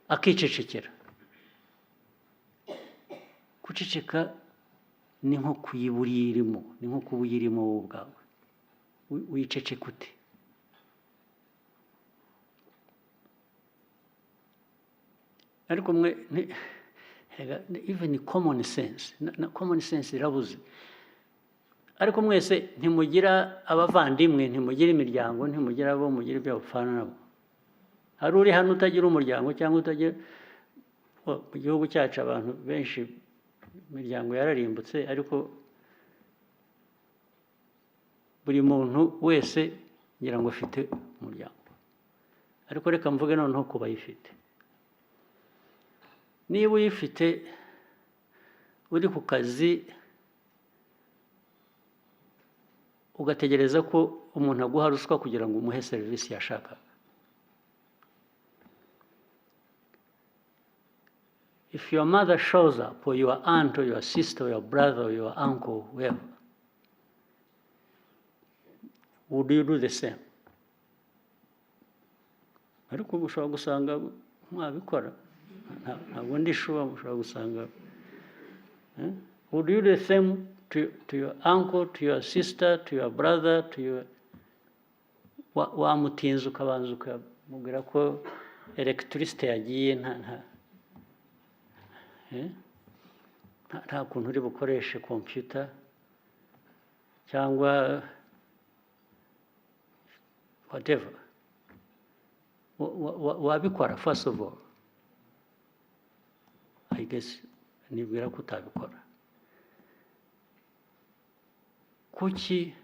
akicecekera. Guceceka ni nko kuyiburirimo, ni nko kuba uyirimo wowe ubwawe. Wiceceka ute? Ariko mwe even common sense, na common sense irabuze. Ariko mwese ntimugira abavandimwe, ntimugira imiryango, ntimugira abo mugira ibyo bapfana nabo. Hari uri hano utagira umuryango cyangwa utagira? Mu gihugu cyacu abantu benshi imiryango yararimbutse, ariko buri muntu wese ngira ngo afite umuryango. Ariko reka mvuge noneho ku bayifite. Niba uyifite uri ku kazi, ugategereza ko umuntu aguha ruswa kugira ngo umuhe serivisi yashakaga, if your mother shows up, or your aunt, or your sister, or your brother, or your uncle, whoever, would you do the same? Ariko ubu ushobora gusanga mwabikora. Ntabwo ndi sure, ushobora gusanga. Would you do the same to your uncle, to your sister, to your brother, to your wamutinza ukabanza ukamubwira ko electricity yagiye, nta kuntu uri bukoreshe computer cyangwa whatever? Wabikora? First of all, I guess nibwira ko utabikora. Kuki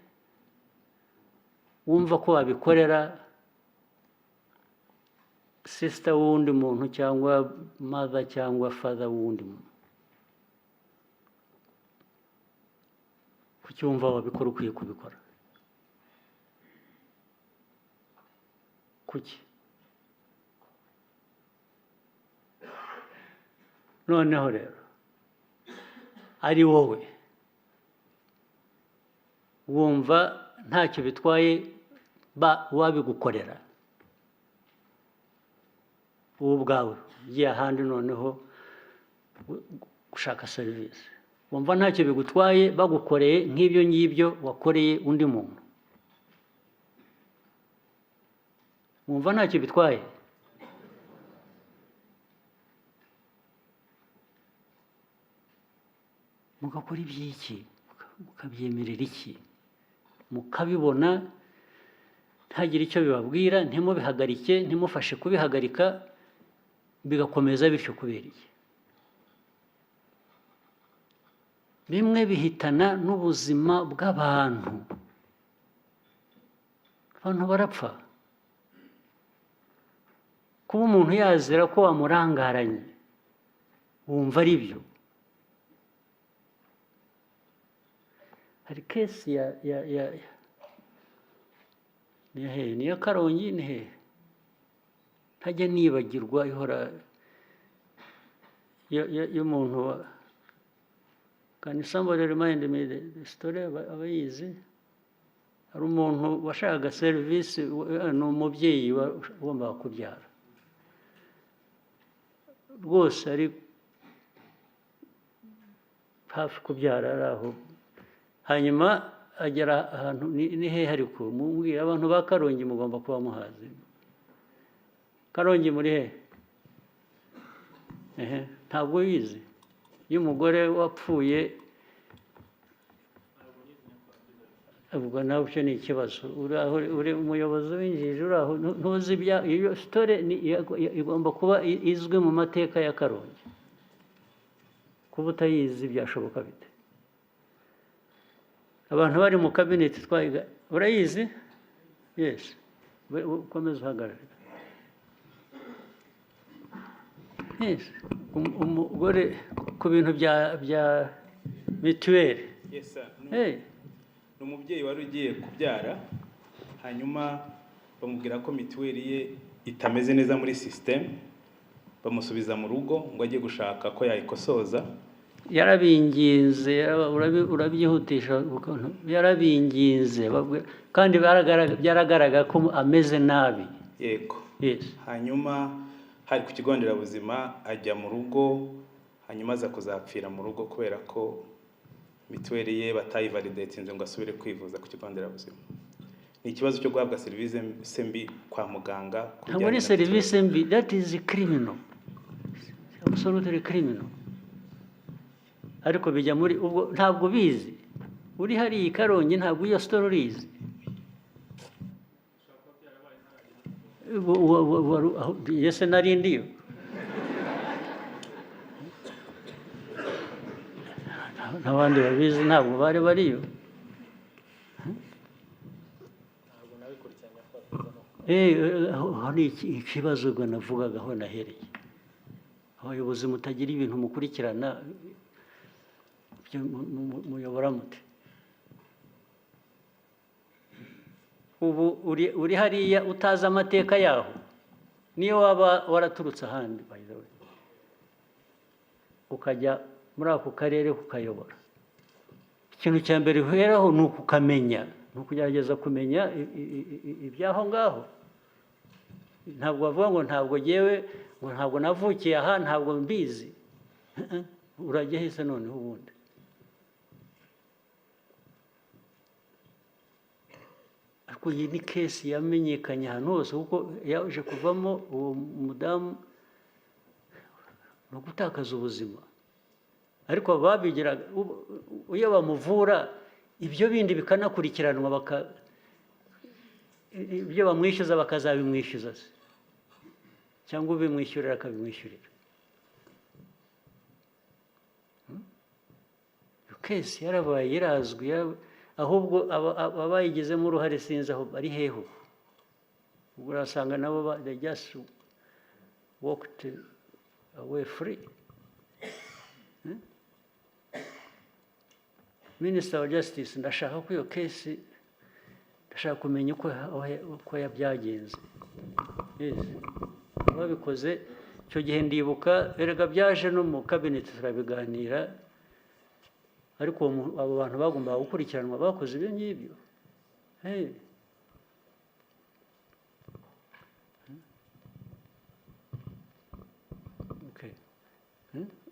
wumva ko wabikorera sister w'undi muntu cyangwa mother cyangwa father w'undi muntu? Kuki wumva wabikora, ukwiye kubikora? Kuki? Noneho rero ari wowe, wumva ntacyo bitwaye ba wabigukorera wowe ubwawe ugiye ahandi noneho gushaka serivisi, wumva ntacyo bigutwaye bagukoreye nk'ibyo ngibyo wakoreye undi muntu? Wumva ntacyo bitwaye? Mugakora iby'iki? Mukabyemerera iki? Mukabibona, ntagire icyo bibabwira, ntimubihagarike, ntimufashe kubihagarika, bigakomeza bityo. Kubera iki? Bimwe bihitana n'ubuzima bw'abantu, abantu barapfa. Kuba umuntu yazira ko wamurangaranye, wumva ari byo? Hari case ya ni hehe? Ni iya Karongi, ni hehe? Ntajya nibagirwa, ihora y'umuntu wa. Can somebody remind me the story? Abayizi. Hari umuntu washakaga serivisi, ni umubyeyi wagombaga kubyara rwose, ari hafi kubyara, ari aho. Hanyuma agera ahantu, ni hehe ariko? Mumbwire, abantu ba Karongi mugomba kuba muhazi. Karongi muri hehe? Ehe, ntabwo wizi iyo umugore wapfuye? Ubwo nawe icyo ni ikibazo. Uri aho uri umuyobozi w'injiji, uri aho ntuzi ibya iyo story. Igomba kuba izwi mu mateka ya Karongi. Kuba utayizi byashoboka bite? Abantu bari mu kabineti twayiga. Urayizi? Yes. Ukomeze uhagarare. Yes. Umugore ku bintu bya mituweli. Yes, sir. Hey. Ni umubyeyi wari ugiye kubyara, hanyuma bamubwira ko mituweli ye itameze neza muri sisiteme, bamusubiza mu rugo ngo ajye gushaka ko yayikosoza. Yarabinginze, urabyihutisha ukuntu. Yarabinginze, kandi byaragaragara ko ameze nabi. Yego. Yes. Hanyuma hari ku kigo nderabuzima, ajya mu rugo, hanyuma aza kuzapfira mu rugo kubera ko mituweli ye batayivalidatinze ngo asubire kwivuza ku kigo nderabuzima. Ni ikibazo cyo guhabwa serivisi mbi kwa muganga ku Ntabwo ari bijyanye na serivisi mbi, that is criminal, absolutely criminal. Ariko bijya muri ubwo ntabwo ubizi, uri hariya i Karongi, ntabwo iyo story urizi. Ese nari ndiyo? N'abandi babizi ntabwo bari bariyo. Aho ni ikibazo ubwo navugaga, aho nahereye. Abayobozi mutagira ibintu mukurikirana, ibyo muyobora mute? Ubu uri hariya utazi amateka yaho, niyo waba waraturutse ahandi, by the way, ukajya muri ako karere kukayobora, ikintu cya mbere uheraho ni ukukamenya, ni ukugerageza kumenya iby'aho ngaho. Ntabwo bavuga ngo ntabwo ngewe, ngo ntabwo navukiye aha, ntabwo mbizi. Urajya hese noneho ubundi? Ariko iyi ni case yamenyekanye ahantu hose, kuko yaje kuvamo uwo mudamu ni ugutakaza ubuzima. Ariko babigiraga iyo bamuvura, ibyo bindi bikanakurikiranwa, ibyo bamwishyuza bakazabimwishyuza se, cyangwa ubimwishyurira akabimwishyurira. Iyo case yarabaye, irazwi, ahubwo abayigizemo uruhare sinzi aho bari hehe ubu. Ubwo urasanga nabo they just walked away free. Minister wa Justice, ndashaka ko iyo case, ndashaka kumenya uko byagenze. Yes. Babikoze. Icyo gihe ndibuka, erega byaje no mu cabinet turabiganira, ariko abo bantu bagombaga gukurikiranwa bakoze ibyo ngibyo. Hey. Okay.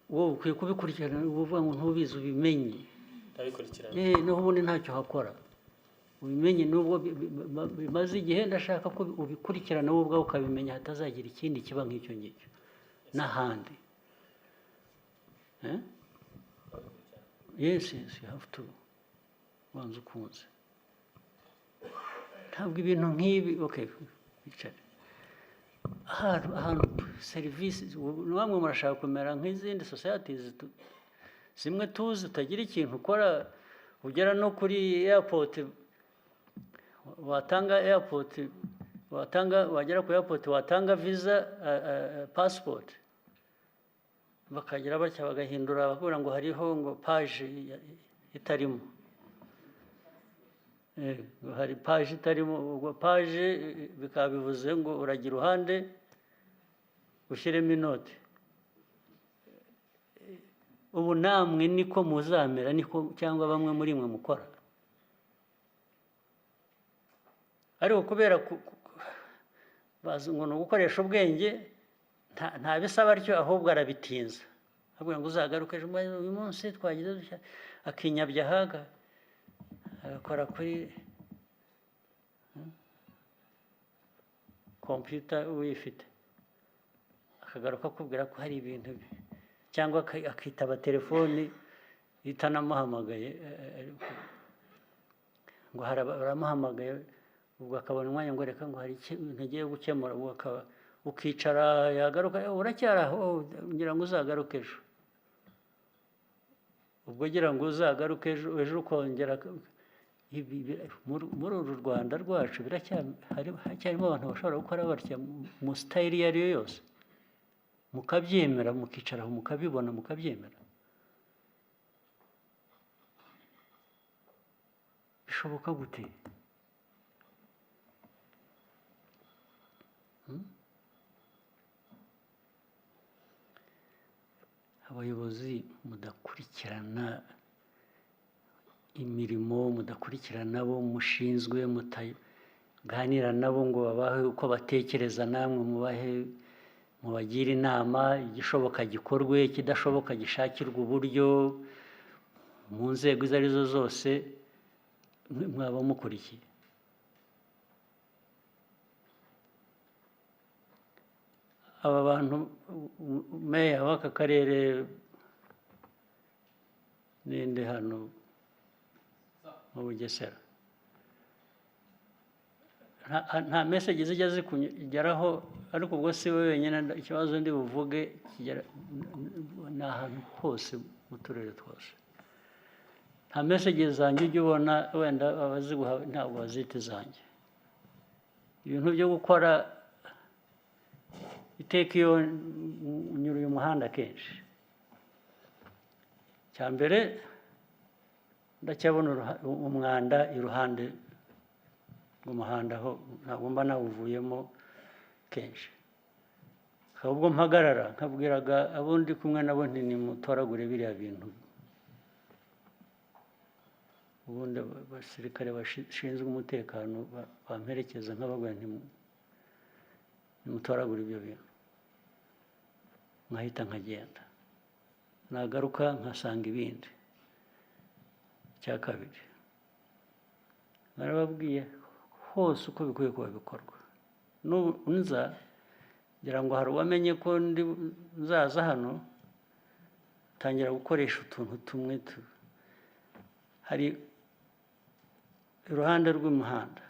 Wowe ukwiye kubikurikirana, uba uvuga ngo ntubizi, ubimenye. Ndabikurikirana. Naho ubundi ntacyo hakora, ubimenye nubwo bimaze igihe. Ndashaka ko ubikurikirana wowe ubwawe ukabimenya, hatazagira ikindi kiba nk'icyo ngicyo n'ahandi. Eh? Yes, you have to. Wanze ukunze, ntabwo ibintu nk'ibi. Okay, wicare ahantu serivisi. Ubu bamwe murashaka kumera nk'izindi societies zimwe tuzi, utagira ikintu ukora, ugera no kuri airport, watanga airport, watanga, wagera ku airport watanga visa, passport, bakagira batya bagahindura, bakubwira ngo hariho ngo page itarimo. Ngo hari page itarimo. Ubwo page bikaba bivuze ngo urajya iruhande ushyiremo inoti. Ubu namwe niko muzamera, niko cyangwa bamwe muri mwe mukora, ariko kubera bazi ngo ni ugukoresha ubwenge, nta bisaba atyo, ahubwo arabitinza, avuga ngo uzagaruke ejo, uyu munsi twagize dutya, akinyabya ahaga, agakora kuri kompiyuta uyifite, akagaruka akubwira ko hari ibintu cyangwa akitaba telefoni itanamuhamagaye, ariko ngo hari baramuhamagaye, ubwo akabona umwanya ngo reka, ngo hari ikintu agiye gukemura, ubwo akaba ukicara, yagaruka: "Eh, uracyari aho? Oh, ngira ngo uzagaruke ejo." Ubwo ngira ngo uzagaruke ejo, ejo ukongera ibi muri uru Rwanda rwacu haracyarimo abantu bashobora gukora batya mu style iyo ari yo yose, mukabyemera, mukicara aho mukabibona, mukabyemera. Bishoboka gute? Abayobozi mudakurikirana imirimo, mudakurikirana abo mushinzwe, mutaganira nabo ngo babahe uko batekereza, namwe mubahe, mubagire inama, igishoboka gikorwe, ikidashoboka gishakirwe uburyo mu nzego izo ari zo zose, mwaba mukurikiye. Aba bantu, meya w'aka karere ninde hano mu Bugesera? Nta message zijya zikugeraho, ariko ubwo si we wenyine. Ikibazo ndi buvuge kigera ni ahantu hose mu turere twose. Nta message zanjye ujya ubona, wenda abaziguha ntabwo bazita izanjye. Ibintu byo gukora iteka, iyo nyura uyu muhanda kenshi, cya mbere ndacyabona umwanda iruhande rw'umuhanda, aho ntabwo mba nawuvuyemo kenshi. Hakaba ubwo mpagarara nkabwiraga abo ndi kumwe nabo nti: "Nimutoragure biriya bintu." Ubundi abasirikare bashinzwe umutekano bamperekeza, nkababwira nti: "Nimutoragure ibyo bintu." Nkahita nkagenda, nagaruka nkasanga ibindi. Icya kabiri, narababwiye hose uko bikwiye kuba bikorwa. N'ubu nza ngira ngo hari uwamenye ko ndi nzaza hano, tangira gukoresha utuntu tumwe hari iruhande rw'umuhanda,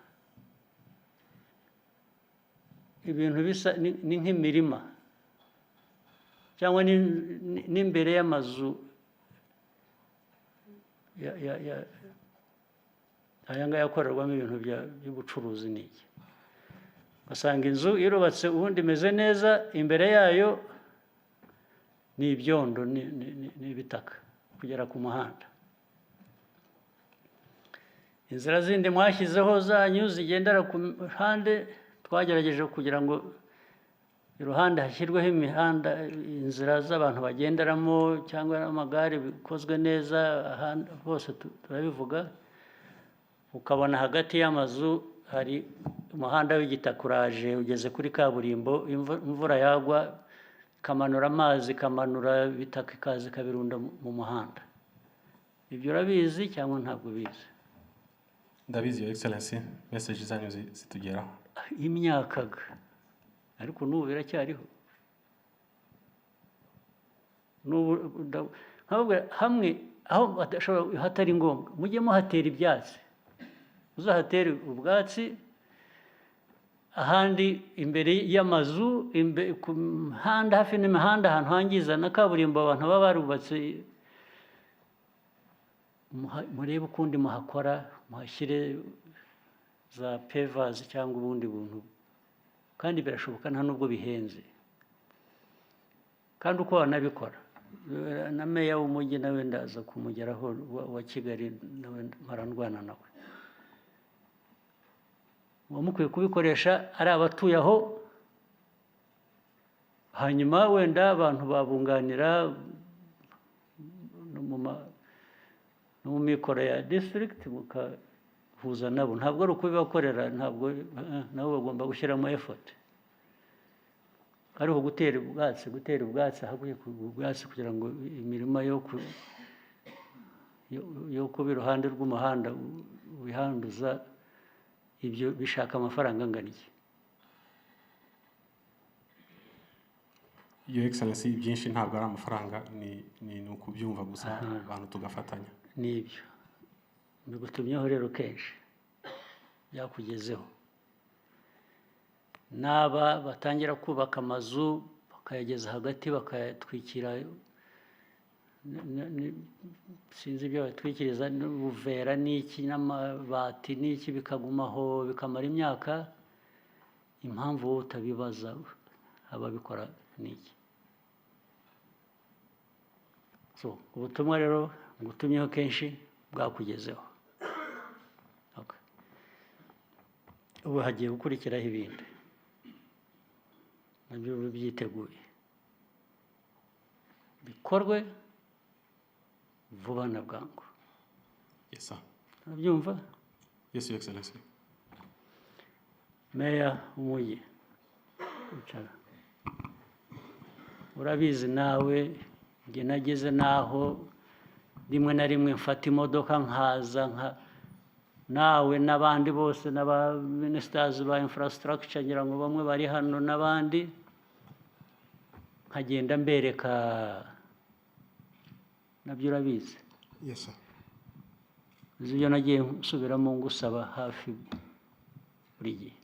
ibintu bisa ni nk'imirima cyangwa n'imbere y'amazu aya ngaya akorerwamo ibintu by'ubucuruzi n'iki. Ugasanga inzu irubatse ubundi imeze neza, imbere yayo ni ibyondo, ni ibitaka kugera ku muhanda. Inzira zindi mwashyizeho zanyu zigendera ku ruhande, twagerageje kugira ngo Iruhande hashyirweho imihanda, inzira z'abantu bagenderamo cyangwa amagare bikozwe neza, ahandi hose turabivuga. Ukabona hagati y'amazu hari umuhanda w'igitaka uraje ugeze kuri kaburimbo, imvura yagwa ikamanura amazi, ikamanura ibitaka, ikaza ikabirunda mu muhanda. Ibyo urabizi cyangwa ntabwo ubizi? Ndabizi, Your Excellency, message zanyu zitugeraho. Imyaka ga, ariko n'ubu biracyariho. N'ubu nkababwira hamwe aho badashobora, hatari ngombwa, mujye muhatera ibyatsi, uzahatere ubwatsi. Ahandi imbere y'amazu, ku mihanda, hafi n'imihanda, ahantu hangiza na kaburimbo, abantu baba barubatse, murebe ukundi muhakora, muhashyire za pavers cyangwa ubundi buntu. Kandi birashoboka, nta nubwo bihenze. Kandi uko wanabikora, na meya w'umujyi nawe ndaza kumugeraho, wa Kigali, nawe mpora ndwana nawe. Muba mukwiye kubikoresha ari abatuye aho, hanyuma wenda abantu babunganira no mu mikoro ya district, mukahuza nabo. Ntabwo ari ukubibakorera, ntabwo nabo bagomba gushyiramo effort. Ariko gutera ubwatsi ahakwiye ubwatsi, kugira ngo imirima yo kuba iruhande rw'umuhanda wihanduza, ibyo bishaka amafaranga angana iki? Your Excellency, byinshi ntabwo ari amafaranga, ni ukubyumva gusa, abantu tugafatanya. Nibyo mbigutumyeho rero kenshi, byakugezeho. N'aba batangira kubaka amazu bakayageza hagati, bakayatwikira sinzi ibyo batwikiriza, n'ubuvera n'iki n'amabati n'iki, bikagumaho bikamara imyaka. Impamvu wowe utabibaza ababikora ni iki? So ubutumwa rero ngutumyeho kenshi bwakugezeho. Okay. Ubu hagiye gukurikiraho ibindi, nabyo bibe byiteguye, bikorwe vuba na bwangu. Yes, sir. Urabyumva? Yes, Your Excellency. Meya w'umujyi, icara. Urabizi nawe, njye nageze n'aho rimwe na rimwe mfata imodoka nkaza nka nawe n'abandi bose n'aba ministers ba infrastructure, ngira ngo bamwe bari hano n'abandi, nkagenda mbereka. Nabyo urabizi. Yes, sir. Uzi ibyo nagiye nsubiramo ngusaba hafi buri gihe.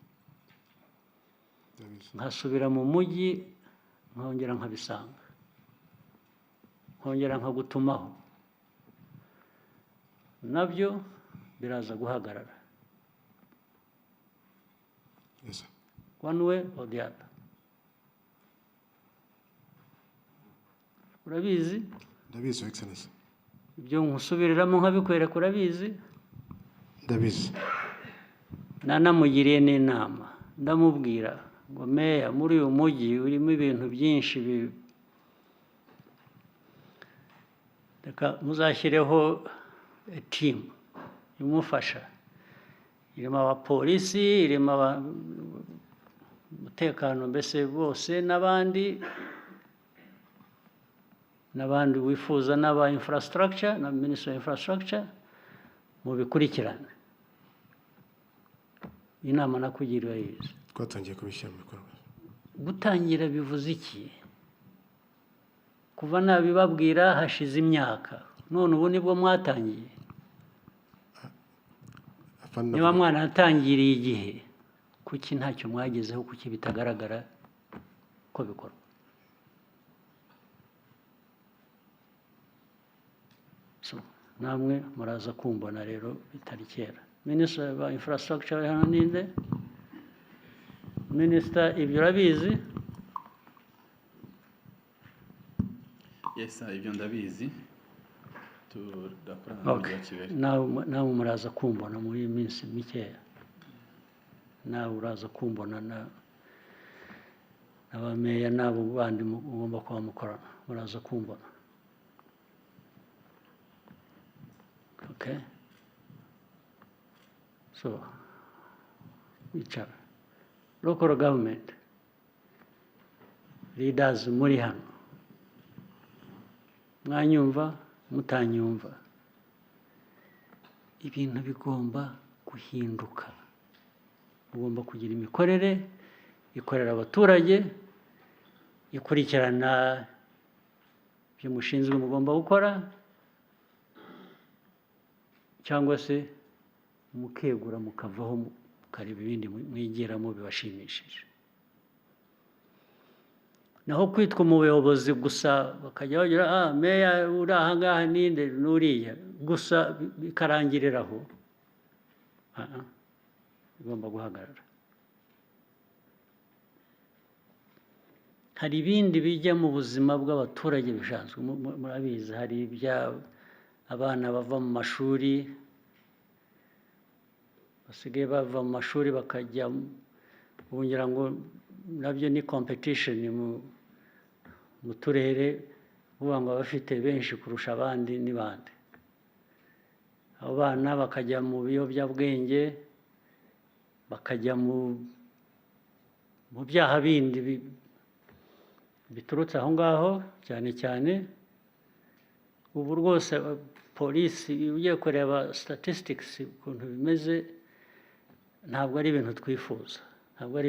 Ndabizi. Nkasubira mu mujyi, nkongera nkabisanga, nkongera nkagutumaho. Nabyo biraza guhagarara. Yes, sir. One way or the other. Urabizi. Ndabizi, Your Excellency. Ibyo nkusubiriramo nkabikwereka, urabizi. Ndabizi. Nanamugiriye n'inama, ndamubwira ngo: "Meya, muri uyu mujyi urimo ibintu byinshi, reka muzashyireho team imufasha, irimo abapolisi, irimo umutekano, mbese bose n'abandi n'abandi wifuza, n'aba infrastructure na minister wa infrastructure, mubikurikirane." Inama nakugiriye urayizi. Twatangiye kubishyira mu bikorwa. Gutangira bivuze iki? Kuva nabibabwira hashize imyaka, none ubu nibwo mwatangiye? Afande, Niba mwaratangiriye igihe, kuki ntacyo mwagezeho? Kuki bitagaragara ko bikorwa? So namwe muraza kumbona rero bitari kera. Minisitiri wa infrastructure ari hano, ninde minisita? Ibyo urabizi. Yes, sir, ibyo ndabizi, turakorana n'umujyi wa Kigali. Nawe muraza kumbona muri iyi minsi mikeya, nawe uraza kumbona na Abameya n'abo bandi mugomba kuba mukorana, muraza kumbona. Okay, so wicara. Local government leaders muri hano, mwanyumva mutanyumva, ibintu bigomba guhinduka. Ugomba kugira imikorere ikorera abaturage, ikurikirana ibyo mushinzwe mugomba gukora, cyangwa se mukegura mukavaho mukareba ibindi mwigiramo bibashimishije. Naho kwitwa umuyobozi gusa bakajya bagira meya uri aha ngaha ninde n'uriya gusa bikarangirira aho, bigomba guhagarara. Hari ibindi bijya mu buzima bw'abaturage bisanzwe, murabizi, hari ibya abana bava mu mashuri, basigaye bava mu mashuri bakajya, ngira ngo nabyo ni competition mu turere, uvuga ngo abafite benshi kurusha abandi ni bande. Abo bana bakajya mu biyobyabwenge, bakajya mu byaha bindi biturutse aho ngaho cyane cyane. Ubu rwose polisi ugiye kureba statistics ukuntu bimeze, ntabwo ari ibintu twifuza, ntabwo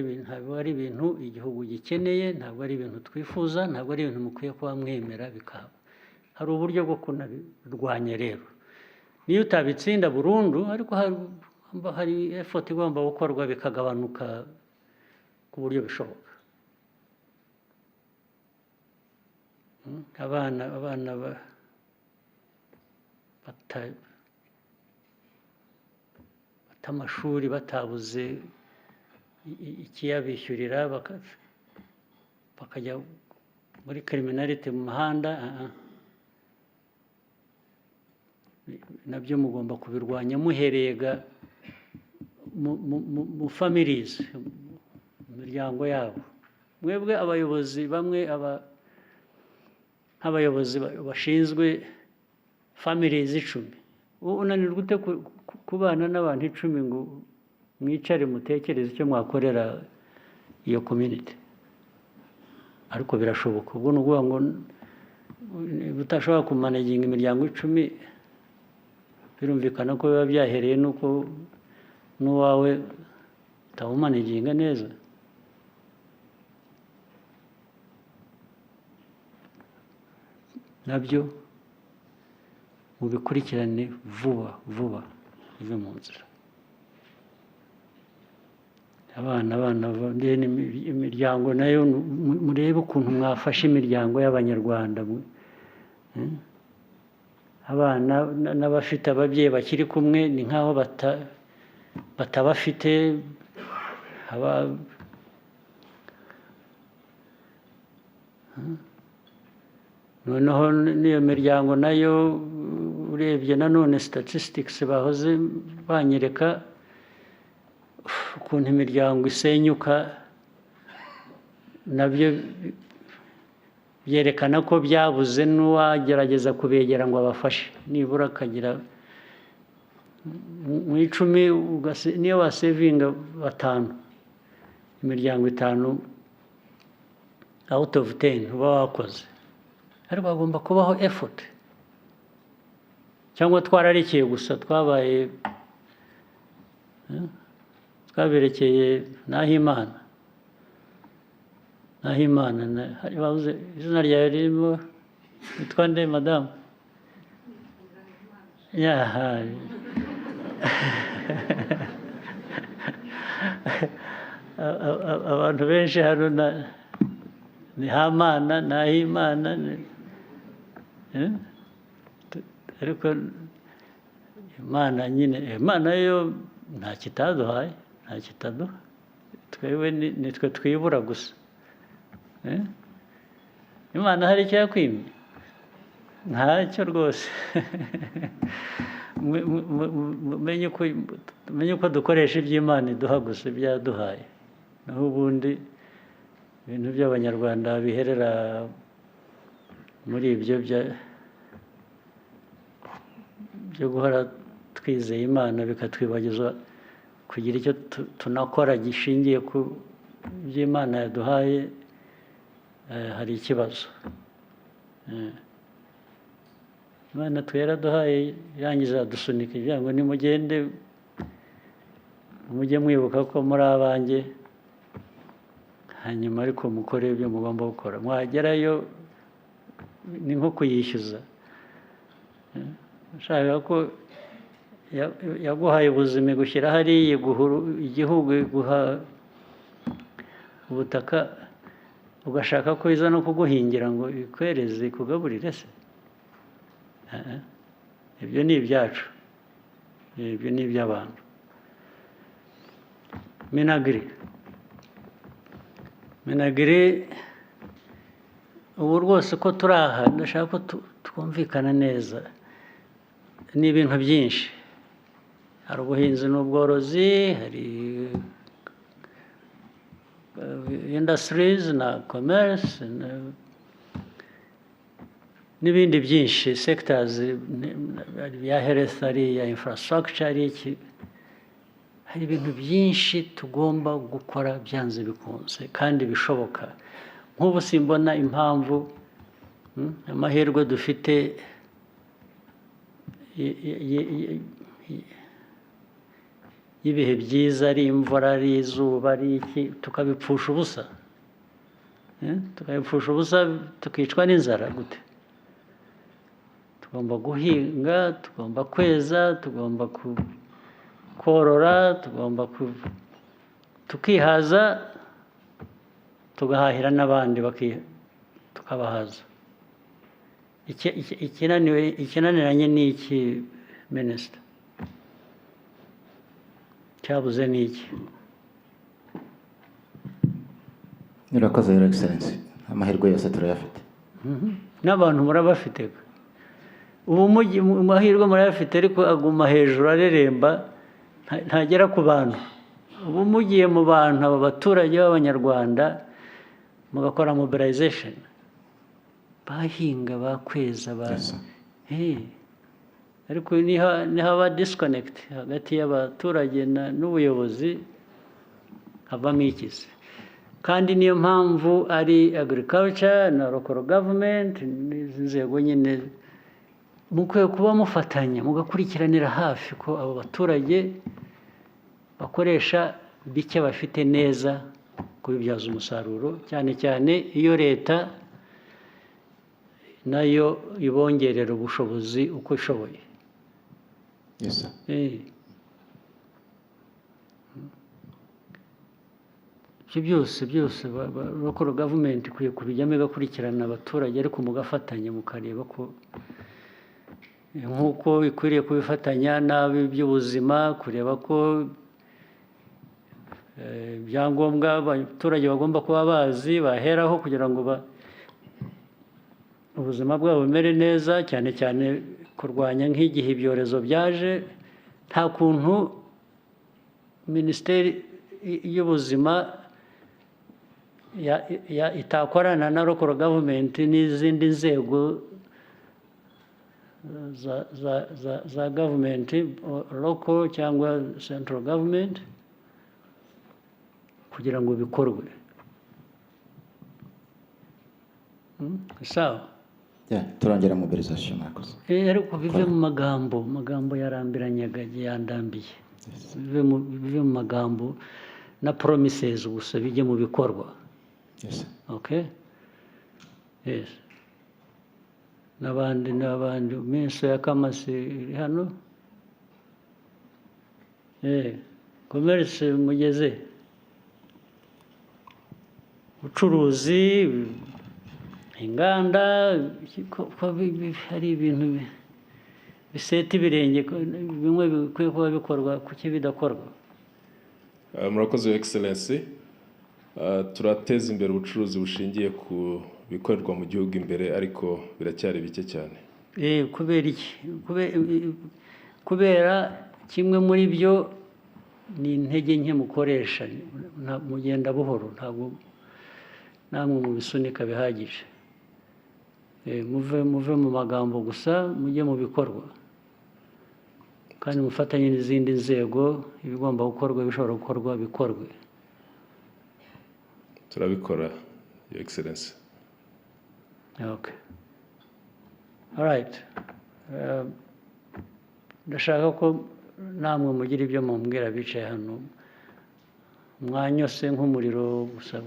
ari ibintu igihugu gikeneye, ntabwo ari ibintu twifuza, ntabwo ari ibintu mukwiye kuba mwemera bikaba. Hari uburyo bwo kunabirwanya rero, niyo utabitsinda burundu, ariko hari effort igomba gukorwa bikagabanuka ku buryo bishoboka. Abana bata amashuri batabuze ikiyabishyurira, bakajya muri criminality mu muhanda, nabyo mugomba kubirwanya muhereye mu families, mu miryango yabo. Mwebwe abayobozi bamwe, nk'abayobozi bashinzwe families 10, unanirwa ute kubana n'abantu 10 ngo mwicare mutekereze icyo mwakorera iyo community? Ariko birashoboka. Ubwo ni ukuvuga ngo utashobora kumanaginga imiryango 10, birumvikana ko biba byahereye nuko n'uwawe utawumanaginga neza. Nabyo mubikurikirane vuba vuba bive mu nzira. Abana imiryango nayo murebe ukuntu mwafashe imiryango y'Abanyarwanda. Abana n'abafite ababyeyi bakiri kumwe ni nkaho batabafite. Noneho n'iyo miryango nayo urebye nanone statistics bahoze banyereka ukuntu imiryango isenyuka, nabyo byerekana ko byabuze n'uwagerageza kubegera ngo abafashe, nibura akagira mu 10, niyo wasevinga 5, imiryango 5 out of 10 uba wakoze. Ariko hagomba kubaho effort, cyangwa twararekeye gusa, twabaye twaberekeye Nahimana. Nahimana bavuze izina ryawe ririmo, witwa nde madamu? Abantu benshi hano ni Hamana, Nahimana, ariko Imana nyine, Imana yo nta kitaduhaye, nta kitaduha, twebwe nitwe twibura gusa. Imana hari icyo yakwimye? Ntacyo rwose. Mumenye uko dukoresha iby'Imana iduha gusa, ibyo yaduhaye, naho ubundi Ibintu by'Abanyarwanda biherera muri ibyo byo guhora twizeye Imana, bikatwibagiza kugira icyo tunakora gishingiye ku byo Imana yaduhaye, hari ikibazo. Imana twe yaraduhaye, irangiza iradusunika igira ngo nimugende mujye mwibuka ko muri abanjye, hanyuma ariko mukore ibyo mugomba gukora. Mwagerayo ni nko kuyishyuza. Ushaka ko yaguhaye ubuzima, igushyira hariya, iguha igihugu, iguha ubutaka, ugashaka ko iza no kuguhingira ngo ikwereze, ikugaburire se? Ibyo ni ibyacu, ibyo ni iby'abantu. MINAGRI, MINAGRI, ubu rwose ko turi aha, ndashaka ko twumvikana neza. Ni ibintu byinshi: hari ubuhinzi n'ubworozi, hari industries na commerce n'ibindi byinshi, sectors ya health, ari iya infrastructure, ari iki. Hari ibintu byinshi tugomba gukora byanze bikunze kandi bishoboka. Nk'ubu simbona impamvu, amahirwe dufite y'ibihe byiza, ari imvura, ari izuba, ari iki, tukabipfusha ubusa. Tukabipfusha ubusa, tukicwa n'inzara gute? Tugomba guhinga, tugomba kweza, tugomba korora, tugomba tukihaza, tugahahira n'abandi, tukabahaza. Ikinaniranye ni iki, minisita? Cyabuze ni iki? Murakoze, Your Excellency, amahirwe yose turayafite. N'abantu murabafite. Ubu mu mahirwe murayafite, ariko aguma hejuru areremba, ntagera ku bantu. Ubu mugiye mu bantu, aba baturage b'Abanyarwanda, mugakora mobilization, bahinga, bakweza ba Yes, sir. Ariko nihaba disconnect hagati y'abaturage n'ubuyobozi, havamo ikize. Kandi niyo mpamvu ari agriculture na local government n'izi nzego nyine mukwiye kuba mufatanya, mugakurikiranira hafi ko abo baturage bakoresha bike bafite neza, kubibyaza umusaruro, cyane cyane iyo leta nayo ibongerera ubushobozi uko ishoboye. Yes, sir. Ibyo byose local government ikwiye kubijyamo, igakurikirana abaturage, ariko mugafatanya, mukareba ko nk'uko ikwiriye kubifatanya n'ab'iby'ubuzima, kureba ko ibyangombwa abaturage bagomba kuba bazi baheraho kugira ngo ubuzima bwabo bumere neza, cyane cyane kurwanya nk'igihe ibyorezo byaje. Nta kuntu minisiteri y'ubuzima itakorana na local government n'izindi nzego za government, local cyangwa central government, kugira ngo bikorwe. Sawa. Yeah, turongera mobilisation, murakoze. Ariko bive mu magambo, amagambo yarambiranyaga, yandambiye. Bive mu magambo na promises gusa, bijye mu bikorwa. Yes, sir. Okay, yes, n'abandi n'abandi. Minister ya commerce iri hano. Commerce mugeze ubucuruzi, inganda, ko hari ibintu biseta ibirenge, ko bimwe bikwiye kuba bikorwa, kuki bidakorwa? Murakoze, Excellency. Turateza imbere ubucuruzi bushingiye ku bikorerwa mu gihugu imbere, ariko biracyari bike cyane. Kubera iki? Kubera kimwe muri byo ni intege nke mukoresha, mugenda buhoro, ntabwo Namwe mubisunika bihagije. Muve mu magambo gusa, mujye mu bikorwa, kandi mufatanye n'izindi nzego. Ibigomba gukorwa, bishobora gukorwa, bikorwe. Turabikora, Your Excellency. Okay. All right. Ndashaka ko namwe mugira ibyo mumbwira bicaye hano. Mwanyose nk'umuriro gusa,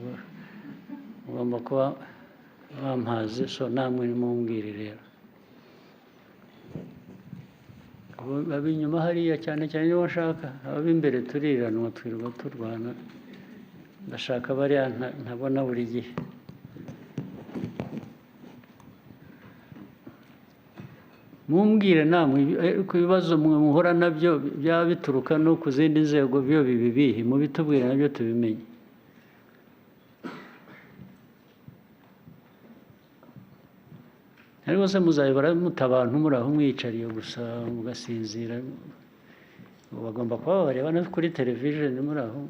mugomba kuba bampaze, so namwe nimumbwire rero. Ab'inyuma hariya cyane cyane nibo nshaka, ab'imbere turiranwa, twirirwa turwana. Ndashaka bariya ntabona buri gihe. Mumbwire namwe ku bibazo mwe muhura nabyo, byaba bituruka no ku zindi nzego, byo bibi bihe mubitubwire nabyo tubimenye. Ariko se muzabibara muta abantu muri aho mwiyicariye gusa mugasinzira? Bagomba kuba babareba no kuri television muri aho.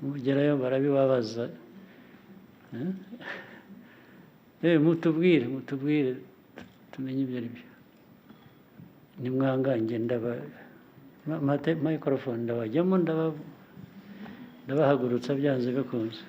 Mugerayo barabibabaza. Mutubwire tumenye ibyo ari byo. Nimwangange ndaba microphone ndabajyamo, ndabahagurutsa byanze bikunze.